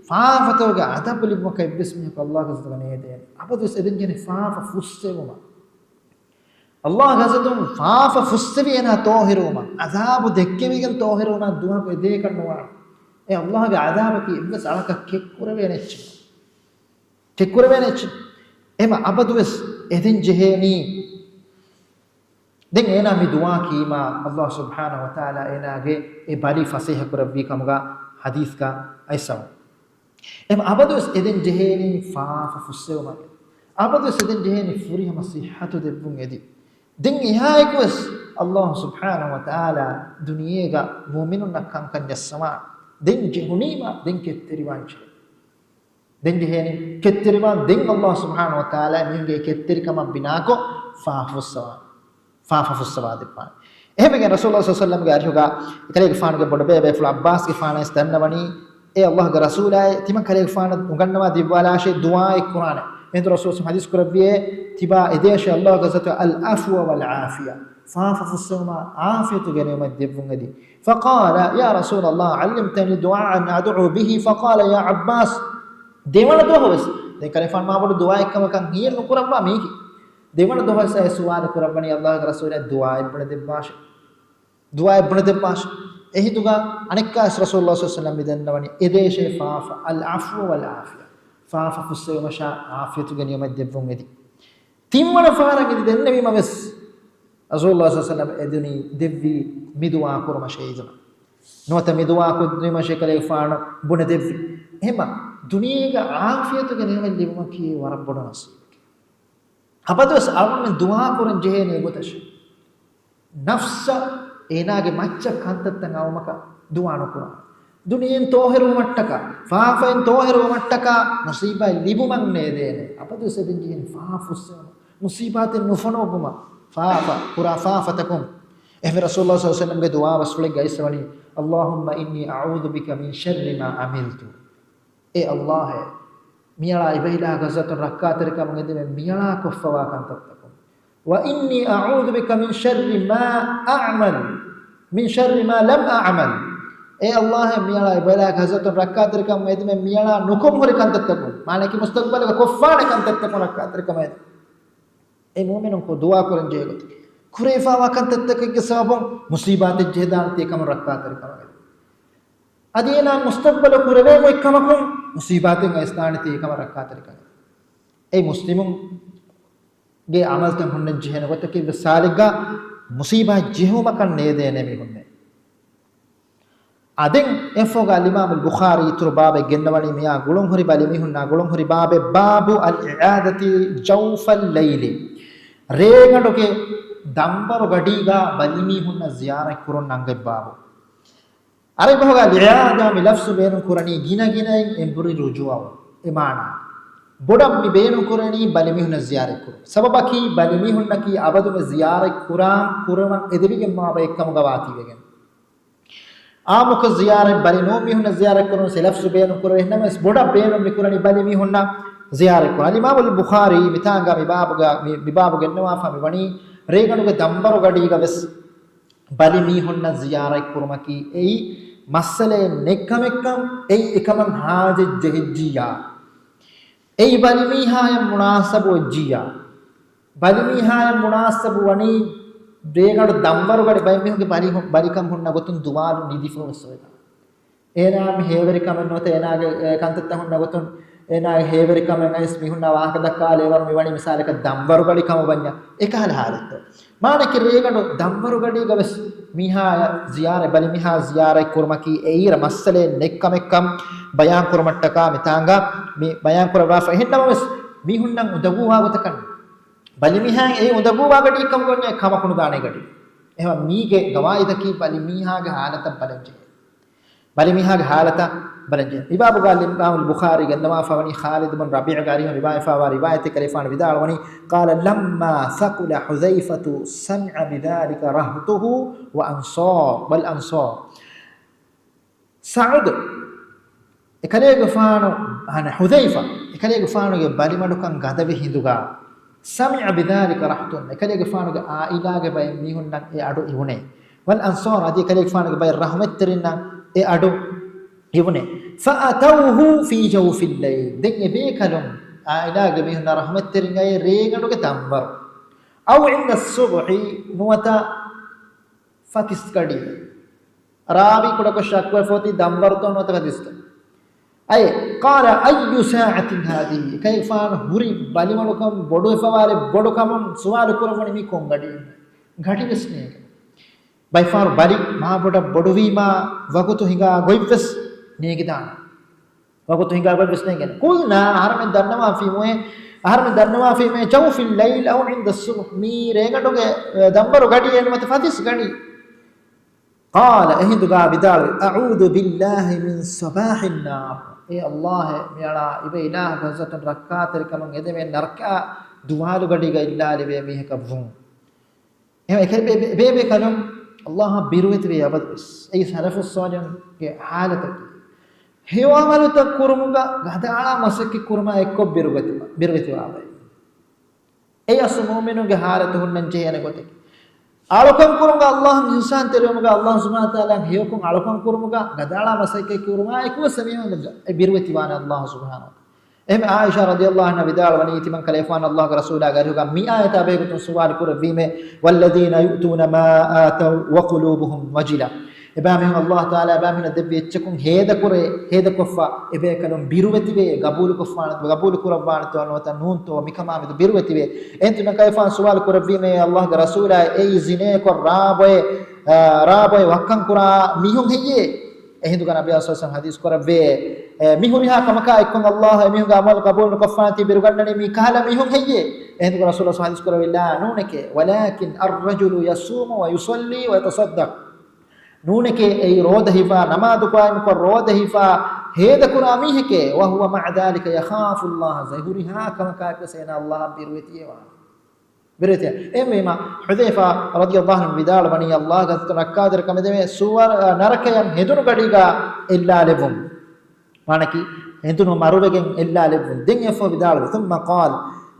ފާފަތަކުގެ އަދަބު ލިބުމަކަށް އެއްވެސް މީހަކު އައްލާހުގެ ޙަޟްރަތުގަ ނޭދޭނެ. އަބަދުވެސް އެދެންޖެހޭނީ ފާފަ ފުއްސެވުމަށް. އައްލާހުގެ ޙަޟްރަތުން ފާފަ ފުއްސެވި އޭނާ ޠާހިރުވުމަށް، ޢަޛާބު ދެއްކެވިގެން ޠާހިރުވުމަށް ދުޢާކޮށް އެދޭކަށް ނުވާނެ. އެ އައްލާހުގެ ޢަޛާބަކީ އެއްވެސް އަޅަކަށް ކެތްކުރެވޭނެ އެއްޗެއް. ކެތްކުރެވޭނެ އެއްޗެއް. އެހެންވީމަ އަބަދުވެސް އެދެން ޖެހޭނީ. ދެން އޭނާ މި ދުޢާ ކީމާ، އައްލާހު ސުބްޙާނަހު ވަތަޢާލާ އޭނާގެ އެ ބަލި ފަސޭހަ ކުރެއްވި ކަމުގަ ޙަދީޘްގަ އައިސްފަ. އެހެންވީމަ އަބަދުވެސް އެދެން ޖެހޭނީ ފާފަ ފުއްސެވުމަކަށް. އަބަދުވެސް އެދެން ޖެހޭނީ ފުރިހަމަ ޞިއްޙަތު ދެއްވުން އެދި. ދެން އެހާއެކުވެސް އައްލާހު ސުބްޙާނަހު ވަތަޢާލާ ދުނިޔޭގަ މުއުމިނުންނަށް ކަންކަން ޖައްސަވާނެ. ދެން ޖެހުނީމާ ދެން ކެތްތެރިވާން ޖެހޭ. ދެން ޖެހޭނީ ކެތްތެރިވާން. ދެން އައްލާހު ސުބްޙާނަހު ވަތަޢާލާ މީހުންގެ ކެތްތެރިކަމަށް ބިނާކޮށް ފާފަ ފުއްސަވާ، ފާފަ ފުއްސަވާ ދެއްވާނެ. އެހެންވެގެން ރަސޫލުﷲ ޞައްލަﷲު ޢަލައިހި ވަސައްލަމްގެ އަރިހުގަ އެކަލޭގެފާނުގެ ބޮޑުބޭބޭފުޅު ޢައްބާސްގެފާނަށް ދަންނަވަނީ، އޭ އައްލާހުގެ ރަސޫލާއޭ، ތިމަން ކަލޭގެފާނަށް އުނގަންނަވާ ދެއްވާލާށޭ ދުޢާއެއް ކުރާނެ. އެހިނދު ރަސޫލު ޙަދީޘް ކުރެއްވިއޭ، ތިބާ އެދޭށޭ އައްލާހުގެ ޙަޟްރަތު العفو والعافية، ފާފަ ފުއްސެވުމާ ޢާފިޔަތު ގެނެވުމަށް ދެއްވުން އެދި. فقال يا رسول الله علمتني دعاء أدعو به. فقال يا عباس، ދެވަނަ ދުވަހު ވެސް، ދެން ކަލޭގެފާނު މާބޮޑު ދުޢާއެއް ކަމަކަށް ހިޔެއް ނުކުރައްވާ މީގެ. ދެވަނަ ދުވަހު ވެސް އެ ސުވާލު ކުރައްވަނީ އައްލާހުގެ ރަސޫލާ ދުޢާއެއް ބުނެދެއްވާށޭ. ދުޢާއެއް ބުނެދެއްވާށޭ. އެހިނދުގަ އަނެއްކާވެސް ރަސޫލުﷲ ޞައްލަﷲު ޢަލައިހި ވަސައްލަމް މި ދަންނަވަނީ އެދޭށޭ ފާފަ، العفو والعافية. ފާފަ ފުއްސެވުމަށާ ޢާފިޔަތު ގެނެވުމަށް ދެއްވުން އެދި. ތިންވަނަ ފަހަރަށް އެދި ދެންނެވީމަ ވެސް ރަސޫލުﷲ ޞައްލަﷲު ޢަލައިހި ވަސައްލަމް އެދުނީ ދެއްވީ މި ދުޢާ ކުރުމަށޭ އިޒުނަށް. ނުވަތަ މި ދުޢާ ކުރުމަށޭ ކަލޭގެފާނު ބުނެދެއްވި. އެހެންވީމަ ދުނިޔޭގަ ޢާފިޔަތު ގެނެވުމަށް ލިބުމަކީ ވަރަށް ބޮޑު ނަސީބެކޭ. އަބަދުވެސް އަޅުގަނޑުމެން ދުޢާ ކުރަން ޖެހޭނީ އެގޮތަށޭ. ނަފްސަށް އޭނާގެ މައްޗަށް ކަންތައްތައް އައުމަކަށް ދުޢާ ނުކުރާނެ. ދުނިޔެއިން ޠާހިރުވުމަށްޓަކާ، ފާފައިން ޠާހިރުވުމަށްޓަކާ، މުޞީބާތް ލިބުމަށް ނޭދޭނެ. އަބަދުވެސް އެދެން ޖެހޭނީ ފާފަ ފުއްސެވުމަށް، މުޞީބާތެއް ނުފޮނުއްވުމަށް، ފާފަ، ކުރާ ފާފަތަކުން. އެހެންވެ ރަސޫލުﷲ ޞައްލަﷲު ޢަލައިހި ވަސައްލަމްގެ ދުޢާ ވަސްފުޅެއްގަ އައިސްވަނީ، اللهم إني أعوذ بك من شر ما عملت. އޭ އައްލާހޭ، މިއަޅާ އިބައިލާ ގަޒަތުން ރައްކާތެރިކަމުން އެދެމެ މިއަޅާ ކޮށްފަވާ ކަންތައްތަކުން. وإني أعوذ بك من شر ما أعمل، من شر ما لم أعمل. އޭ އައްލާހޭ، މިއަޅާ އިބައިލާ ގަޒަތުން ރައްކާތެރިކަމުން އެދެމެ މިއަޅާ ނުކޮށް ހުރި ކަންތައްތަކުން، މާނައަކީ މުސްތަޤްބަލުގަ ކޮށްފާނެ ކަންތައްތަކުން ރައްކާތެރިކަމަށް އެދެމެ. އެ މުއުމިނުން ކޮށް ދުޢާ ކުރަން ޖެހޭ ގޮތަކީ، ކުރެވިފާވާ ކަންތައްތަކެއްގެ ސަބަބުން މުޞީބާތެއް ޖެހިދާނެތީ އެކަމުން ރައްކާތެރިކަމަށް އެދެމެ. އަދި އޭނާ މުސްތަޤްބަލު ކުރެވޭ ގޮތް ކަމަކުން މުޞީބާތެއް އައިސްދާނެތީ އެކަމަށް ރައްކާތެރިކަމެއް. އެއީ މުސްލިމުންގެ ޢަމަލުތައް ހުންނަން ޖެހޭނެ ގޮތަކީ ވެސް ސާލިކްގަ މުޞީބާތް ޖެހުމަކަށް ނޭދޭނެ މީހުންނޭ. އާ، ދެން އެއަށްފަހުގަ އަލްއިމާމު އަލްބުޚާރީ އިތުރު ބާބެއް ގެންނަވަނީ މިއާ ގުޅުންހުރި ބަލިމީހުންނާ ގުޅުންހުރި ބާބެއް، باب العيادة جوف الليل. ރޭގަނޑުގެ ދަންވަރު ގަޑީގަ ބަލިމީހުންނަށް ޒިޔާރަތް ކުރުން އަންގައި ބާބު. ޢަރަބި ބަހުގަ އަލްޢިޔާދާ މި ލަފްޒު ބޭނުން ކުރަނީ ގިނަ ގިނައިން އެނބުރި ރުޖޫޢަވުން. އެ މާނަ، ބޮޑަށް މި ބޭނުން ކުރަނީ ބަލިމީހުންނަށް ޒިޔާރަތް ކުރުން. ސަބަބަކީ ބަލިމީހުންނަކީ އަބަދުމެ ޒިޔާރަތް ކުރާން ކުރަމަށް އެދެވިގެންވާ ބައެއް ކަމުގަ ވާތީވެގެން. އާއްމުކޮށް ޒިޔާރަތް ބަލި ނޫން މީހުންނަށް ޒިޔާރަތް ކުރުން އެ ލަފްޒު ބޭނުން ކުރެވޭ. އެހެންނަމަވެސް ބޮޑަށް ބޭނުން މި ކުރަނީ ބަލިމީހުންނަށް ޒިޔާރަތް ކުރުން. އަލްއިމާމު އަލްބުޚާރީ މިތާނގަ މި ބާބުގަ، މި، މި ބާބު ގެންނަވާފަ މި ވަނީ ރޭގަނޑުގެ ދަންވަރު ގަޑީގަ ވެސް ބަލިމީހުންނަށް ޒިޔާރަތް ކުރުމަކީ އެއީ މައްސަލައެއް ނެތްކަމެއްކަން، އެއީ އެކަމަށް ހާޖަތް ޖެހިއްޖިއްޔާ، އެއީ ބަލިމީހާޔަށް މުނާސަބުވެއްޖިއްޔާ، ބަލިމީހާޔަށް މުނާސަބު ވަނީ ރޭގަނޑު ދަންވަރު ގަޑި ބަލިމީހުންގެ ބަލި، ބަލިކަން ހުންނަ ގޮތުން ދުވާލު ނިދިފަ ވެސް އޮތް. އޭނާ މި ހޭވެރިކަމެއް ނުވަތަ އޭނާގެ، އެ، ކަންތައްތައް ހުންނަ ގޮތުން އޭނާގެ ހޭވެރިކަމެއް އައިސް މީހުންނާ ވާހަކަ ދައްކާލޭ ވަރު މި ވަނީ މިސާލަކަށް ދަންވަރު ގަޑި ކަމަށް ވަންޏާ އެކަހަލަ ހާލަތްތައް. މާނައަކީ ރޭގަނޑު ދަންވަރު ގަޑީގަ ވެސް މީހާޔަށް ޒިޔާރަތް، ބަލިމީހާ ޒިޔާރަތް ކުރުމަކީ އެއީ މައްސަލައެއް ނެތް ކަމެއްކަން ބަޔާން ކުރުމަށްޓަކާ މިތާނގަ މި ބަޔާން ކުރައްވާފަ. އެހެންނަމަވެސް މީހުންނަށް އުނދަގޫވާ ގޮތަކަށް ބަލިމީހާ އެއީ އުނދަގޫވާ ގަޑިއެއްކަމުގަ އޮންނަ ކަމަކުނުދާނެ ގަޑި. އެހެން މީގެ ގަވާއިދަކީ ބަލިމީހާގެ ހާލަތަށް ބަލަންޖެހޭ. ބަލިމީހާގެ ހާލަތަށް ބަލަންޖެހޭ. އިބާބުގަ އިމާމުލް ބުޚާރީ ގެންނަވާފަ ވަނީ ޚާލިދު ބިން ރަބީޢަ ގާރިހުން ރިވާޔަތްފާވާ ރިވާޔަތެއް ކަލޭފާނު ވިދާޅުވަނީ، قال لما ثقل حذيفة سمع بذلك رهطه وأنصار، والأنصار. ސަޢުދު އެކަލޭގެފާނު، އަނެ، ޙުޛައިފާ އެކަލޭގެފާނުގެ ބަލިމަޑުކަން ގަދަވި ހިނދުގަ، سمع بذلك رهط، އެކަލޭގެފާނުގެ އާއިލާގެ ބައެއް މީހުންނަށް އެ އަޑު އިވުނޭ. والأنصار، އަދި އެކަލޭގެފާނުގެ ބައެއް ރަޙުމަތްތެރިންނަށް އެ އަޑު އިވުނޭ. فأتوه في جوف الليل، ދެން އެ ބޭކަލުން އާއިލާގެ މީހުންނާ ރަޙުމަތްތެރިން އައީ ރޭގަނޑުގެ ދަންވަރު. أو عند الصبح، ނުވަތަ ފަތިސް ގަޑީގައި. ރާވީ ކުޑަކޮށް ޝައްކުވެފަ އޮތީ ދަންވަރުތޯ ނުވަތަ ފަތިސްތޯ. އައި، قال أي ساعة هذه؟ ކަލޭގެފާނު ހުރި ބަލިމަޑުކަން ބޮޑުވެފަވާލެއް ބޮޑު ކަމުން ސުވާލު ކުރައްވަނީ މީ ކޮން ގަޑިއެއް؟ ގަޑިވެސް ނޭނގެ. ބައިފާރު ބަލި މާ ބޮޑަށް ބޮޑުވީމާ ވަގުތު ހިނގާ ގޮތްވެސް ނޭނގިދާނެ. ވަގުތު ހިނގާ ގޮތްވެސް ނޭނގެން. قلنا، އަހަރެމެން ދަންނަވާފީމުއޭ، އަހަރެމެން ދަންނަވާފީމުއޭ، جوف الليل أو عند الصبح، މީ ރޭގަނޑުގެ، އެ، ދަންވަރު ގަޑިއޭ ނުވަތަ ފަތިސް ގަޑި. قال، އެހިނދުގާ ވިދާޅުވި، أعوذ بالله من صباح النار، އޭ ﷲ، މިއަޅާ އިބަ އިލާހު ގައްޒަތުން ރައްކާތެރިކަމުން އެދެމޭ ނަރަކަ ދުވާލު ގަޑީގަ އިއްލާލެވޭ މީހަކަށް ވުން. އެހެން އެކަލި ބޭ-، ބޭ-، ބޭބޭކަލުން ﷲ އަށް ބިރުވެތިވޭ އަބަދުވެސް. އެއީ ސަލަފުއް ޞާލިޙުންގެ ޙާލަތަކީ. ހެޔޮ ޢަމަލުތައް ކުރުމުގަ ގަދައަޅާ މަސައްކަތް ކުރުމާ އެއްކޮށް ބިރުވެތިވާ-، ބިރުވެތިވާ ބައެއް. އެއީ އަސްލު މުއުމިނުންގެ ޙާލަތު ހުންނަން ޖެހޭނެ ގޮތަކީ. އަޅުކަން ކުރުމުގަ ﷲ އަށް އިޙްސާން ތެރިވުމުގަ ﷲ ސުބްޙާނަހޫ ވަތަޢާލާ ހެޔޮކޮށް އަޅުކަން ކުރުމުގަ ގަދައަޅާ މަސައްކަތް ކުރުމާ އެކުވެސް އެމީހުން އެ ބިރުވެތިވާނެ ﷲ ސުބްޙާނަހޫ ވަތަޢާލާ. އެހެން ޢާއިޝާ ރަޟިޔަﷲ ޢަންހާ ވިދާޅުވަނީ، ތިމަން ކަލޭފާނު ﷲގެ ރަސޫލާ ގާރިހުގަ މި އާޔަތާ ބެހޭގޮތުން ސުވާލު ކުރެއްވީމޭ، والذين يؤتون ما آتوا وقلوبهم وجلة. އެބައިމީހުން ﷲ ތަޢާލާ އެބައިމީހުންނަށް ދެއްވި އެއްޗަކުން ހޭދަކުރޭ، ހޭދަކޮށްފަ އެބޭކަލުން ބިރުވެތިވޭ، ގަބޫލުކޮށްފާނެ-، ގަބޫލު ކުރައްވާނެތޯ ނުވަތަ ނޫންތޯ މިކަމާ މެދު ބިރުވެތިވޭ. އެހެން ތިމަން ކަލޭފާނު ސުވާލު ކުރެއްވީމޭ، ﷲގެ ރަސޫލާ އެއީ ޒިނޭކޮށް ރާ ބޮއެ، އާ، ރާ ބޮއެ ވައްކަން ކުރާ މީހުން ހެއްޔޭ؟ އެހިނދުގަ ނަބީ ޞައްލަﷲު ޢަލައިހި ވަސައްލަމަ ޙަދީޘް ކުރެއްވޭ، އެ، މި ހުރިހާ ކަމަކާ އެއްކޮށް ﷲ އެމީހުންގެ އަމަލު ޤަބޫލު ނުކޮށްފާނެތީ ބިރުގަންނަނީ މީ ކަހަލަ މީހުން ހެއްޔޭ؟ އެހިނދުގަ ރަސޫލުﷲ ޞައްލަﷲު ޢަލައިހި ވަސައްލަމަ ވިދާޅުވި، ނޫނެކޭ، ولكن الرجل يصوم ويصلي ويتصدق. ނޫނެކޭ، އެއީ ރޯދަ ހިފާ، ނަމާދު ޤާއިމުކޮށް ރޯދަ ހިފާ، ހޭދަކުރާ މީހެކޭ، وهو مع ذلك يخاف الله، އެ ހުރިހާ ކަމަކާ އެއްވެސް އޭނާ ﷲ އަށް ބިރުވެތިއޭ ވާނެ. ބިރުވެތި. އެހެންވީމަ، ޙުޛައިފާ ރަޟިޔަﷲ ޢަންހު ވިދާޅުވަނީ، ﷲގެ ރަސޫލު ރައްކާތެރިކަމެދެމޭ ސުވަރ-، އަ، ނަރަކަޔަށް ހެނދުނު ގަޑީގަ އެއްލާލެއްވުން. މާނަކީ، ހެނދުނު މަރުވެގެން އެއްލާލެއްވުން. ދެން އެއަށްފަހު ވިދާޅުވި، ثم قال،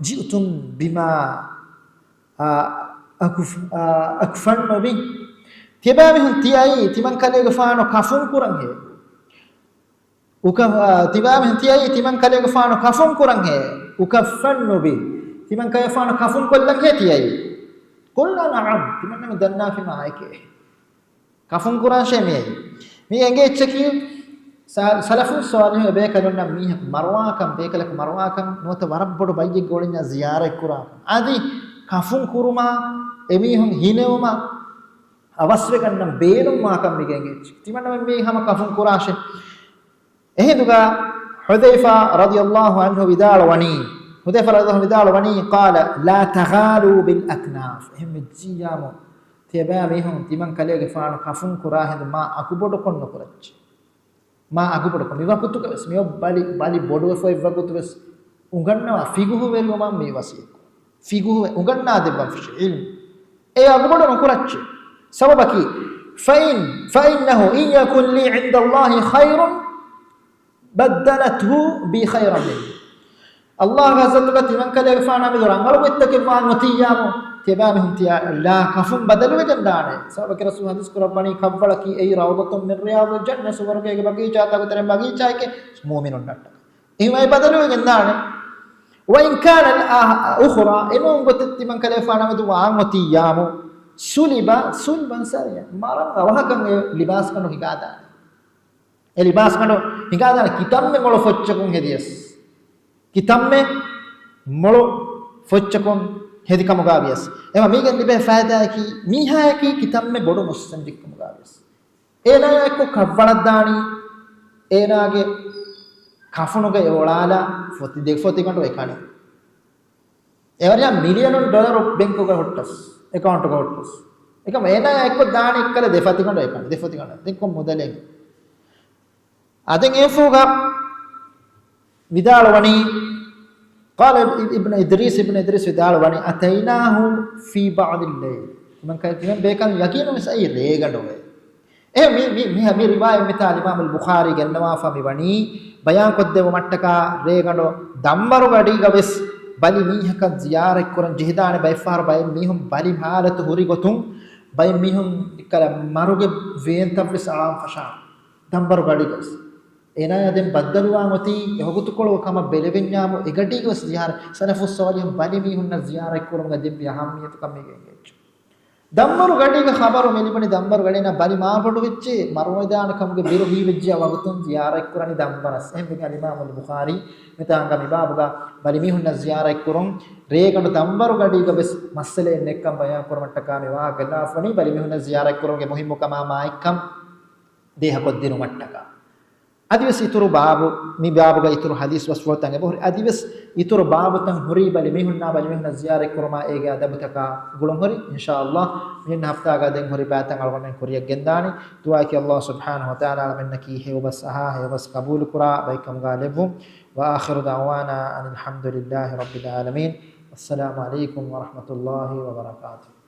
جئتم بما، އަ، أكف-، އަ، أكفن به. ތިޔަބައިމީހުން ތިއައީ ތިމަން ކަލޭގެފާނު ކަފުން ކުރަން ހޭ. އުކަ-، އާ، ތިބާމެން ތިއައީ ތިމަން ކަލޭގެފާނު ކަފުން ކުރަން ހޭ؟ أكفن به. ތިމަން ކަލޭގެފާނު ކަފުން ކޮށްލަން ހޭ ތިއައީ؟ قلنا نعم. ތިމަންނަމެ ދަންނާފިމާ އެކޭ. ކަފުން ކުރާށޭ މިއައީ. މީ އެނގޭ އެއްޗަކީ، ސަ-، ސަލަފު ޞާލިޙު އެބޭކަލުންނަށް މީހަކު މަރުވާކަން، ބޭކަލަކު މަރުވާކަން ނުވަތަ ވަރަށް ބޮޑު ބައްޔެއްގެ އުޅެންޏާ ޒިޔާރަތް ކުރާކަން. އަދި ކަފުން ކުރުމާ، އެމީހުން ހިނެވުމަށް އަވަސްވެގަންނަން ބޭނުންވާކަން މީގެ އެނގޭ އެއްޗެއް. ތިމަންނަމެން މީ ހަމަ ކަފުން ކުރާށޭ. އެހިނދުގަ ޙުޛައިފާ ރަޟިޔަﷲ ޢަންހު ވިދާޅުވަނީ، ޙުޛައިފާ ރަޟިޔަﷲ ވިދާޅުވަނީ، قال لا تغالوا بالأكناف. އެހެން ވެއްޖިއްޔާމު، ތިޔަބައިމީހުން ތިމަން ކަލޭގެފާނު ކަފުން ކުރާ ހިނދު މާ އަގުބޮޑުކޮށް ނުކުރައްޗޭ. މާ އަގުބޮޑުކޮށް. މި ވަގުތުގަވެސް މިއޮއް ބަލި، ބަލި ބޮޑުވެފަ އޮތް ވަގުތުވެސް އުނގަންނަވާ ފިގުހުވެރިވުމަށް މި ވަސިއްޔަތް. ފިގުހުވެ އުނގަންނާ ދެއްވަން ފެށޭ ޢިލްމު. އެ އަގުބޮޑު ނުކުރައްޗޭ. ސަބަބަކީ، فإن، فإنه إن يكن لي عند الله خير بدلته بي خيرا منه. ﷲ ގެ ޙަޟްރަތުގަ ތިމަން ކަލޭގެފާނާ މެދު ރަނގަޅު ގޮތްތަކެއް ވާން އޮތިއްޔާމު، ތިޔަބައިމީހުން ތިޔަ ލާ ކަފުން ބަދަލުވެގެން ދާނެ. ސަބަބަކީ ރަސޫލު ޙަދީޘް ކުރައްވަނީ، ކައްވަޅަކީ އެއީ روضة من رياض الجنة، ސުވަރުގޭގެ ބަގީޗާތަކުގެ ތެރެއިން ބަގީޗާއެކޭ، މުއުމިނުންނަށްޓަކަ. އެހެންވެ ބަދަލުވެގެން ދާނެ. وإن كان الآ-، أخرى، އެނޫން ގޮތެއް ތިމަން ކަލޭގެފާނާ މެދު ވާން އޮތިއްޔާމު، صلب صلبا سريعا، މަރަން އަވަހަކަށް އެ ލިބާސްގަނޑު ހިނގާދާނެ. އެ ލިބާސްގަނޑު ހިނގާދާނެ ކިތަންމެ މޮޅު ފޮއްޗަކުން ހެދިޔަސް. ކިތަންމެ މޮޅު ފޮއްޗަކުން ހެދިކަމުގަ ވިޔަސް. އެމަ މީގެން ލިބޭ ފައިދާއަކީ، މީހާއަކީ ކިތަންމެ ބޮޑު މުއްސަނދިއްކަމުގަ ވިޔަސް. އޭނާއާއެކު ކައްވަޅަށްދާނީ، އޭނާގެ ކަފުނުގަ އެ އޮޅާލާ ފޮތި ދެ ފޮތިގަނޑު އެކަނި. އެވަރިޔާ މިލިއަނުން ޑޮލަރު ބެންކުގަ ހުއްޓަސް، އެކައުންޓުގަ ހުއްޓަސް. އެކަމަ އޭނާ އެއްކޮށް ދާނީ އެއްކަލަ ދެފަތިގަނޑު އެކަން، ދެފަތިގަނޑު. ދެން ކޮން މުދަލެއް؟ އަދެން އެފޫގަ ވިދާޅުވަނީ، قال ابن إدريس، އިބްނު އިދްރީސް ވިދާޅުވަނީ، أتيناه في بعض الليل. ތިމަން ކަ-، ތިމަން ބޭކަލުން ޔަގީނުން ވެސް އައީ ރޭގަނޑު އެ. އެ މި، މި، މި، މި ރިވާޔަތް މިތާ އިމާމުލް ބުޚާރީ ގެންނަވާފަ މި ވަނީ ބަޔާންކޮށްދެއްވުމަށްޓަކާ ރޭގަނޑު ދަންވަރުގަޑީގަ ވެސް ބަލި މީހަކަށް ޒިޔާރަތްކުރަން ޖެހިދާނެ ބައެއްފަހަރު ބައެއް މީހުން ބަލި ހާލަތު ހުރި ގޮތުން ބައެއް މީހުން އެއްކަލަ މަރުގެ ވޭންތައްވެސް އަޅާން ފަށާނެ ދަންވަރުގަޑީގަ ވެސް. އޭނާޔާ ދެން ބައްދަލުވާން އޮތީ އެ ވަގުތުކޮޅު ކަމަށް ބެލެވެންޏާމު އެގަޑީގަ ވެސް ޒިޔާރަތް، ސަލަފުއް ޞާލިޙުން ބަލި މީހުންނަށް ޒިޔާރަތްކުރުމުގަ ދެއްވި އަހައްމިއްޔަތުކަން މީގެ އެނގޭ. ދަންވަރުގަޑީގަ ޚަބަރު މި ލިބުނީ ދަންވަރުގަޑީން ބަލި މާބޮޑުވެއްޖެ، މަރުވެދާނެ ކަމުގެ ބިރު ހީވެއްޖެ ވަގުތުން ޒިޔާރަތްކުރަނީ ދަންވަރަސް. އެހެންވެގެން އަލްއިމާމުލް ބުޚާރީ މިތާނގަ މި ބާބުގަ ބަލިމީހުންނަށް ޒިޔާރަތްކުރުން ރޭގަނޑު ދަންވަރުގަޑީގަ ވެސް މައްސަލައެއް ނެތްކަން ބަޔާންކުރުމަށްޓަކާ މި ވާހަކަ ގެއްލާފަ ވަނީ ބަލިމީހުންނަށް ޒިޔާރަތްކުރުމުގެ މުހިއްމުކަމާ މާތްކަން ދޭހަކޮށްދިނުމަށްޓަކާ. އަދިވެސް އިތުރު ބާބު، މި ބާބުގަ އިތުރު ޙަދީޘް ބަސްފުޅުތައް އެބަހުރި. އަދިވެސް އިތުރު ބާބުތައް ހުރީ ބަލިމީހުންނާ ބަލިމީހުންނަށް ޒިޔާރަތްކުރުމާ އޭގެ އަދަބުތަކާ ގުޅުންހުރި. އިންޝާﷲ މިހެން ހަފްތާގަ ދެން ހުރި ބައިތައް އަޅުގަނޑުމެން ކުރިއަށް ގެންދާނީ. ދުޢާއަކީ ﷲ ސުބްޙާނަހޫ ވަތަޢާލާ އަޅުމެންނަކީ ހެޔޮބަސް އަހާ، ހެޔޮބަސް ޤަބޫލުކުރާ ބައެއްކަމުގަ ލެއްވުން. وآخر دعوانا أن الحمد لله رب العالمين. والسلام عليكم ورحمة الله وبركاته.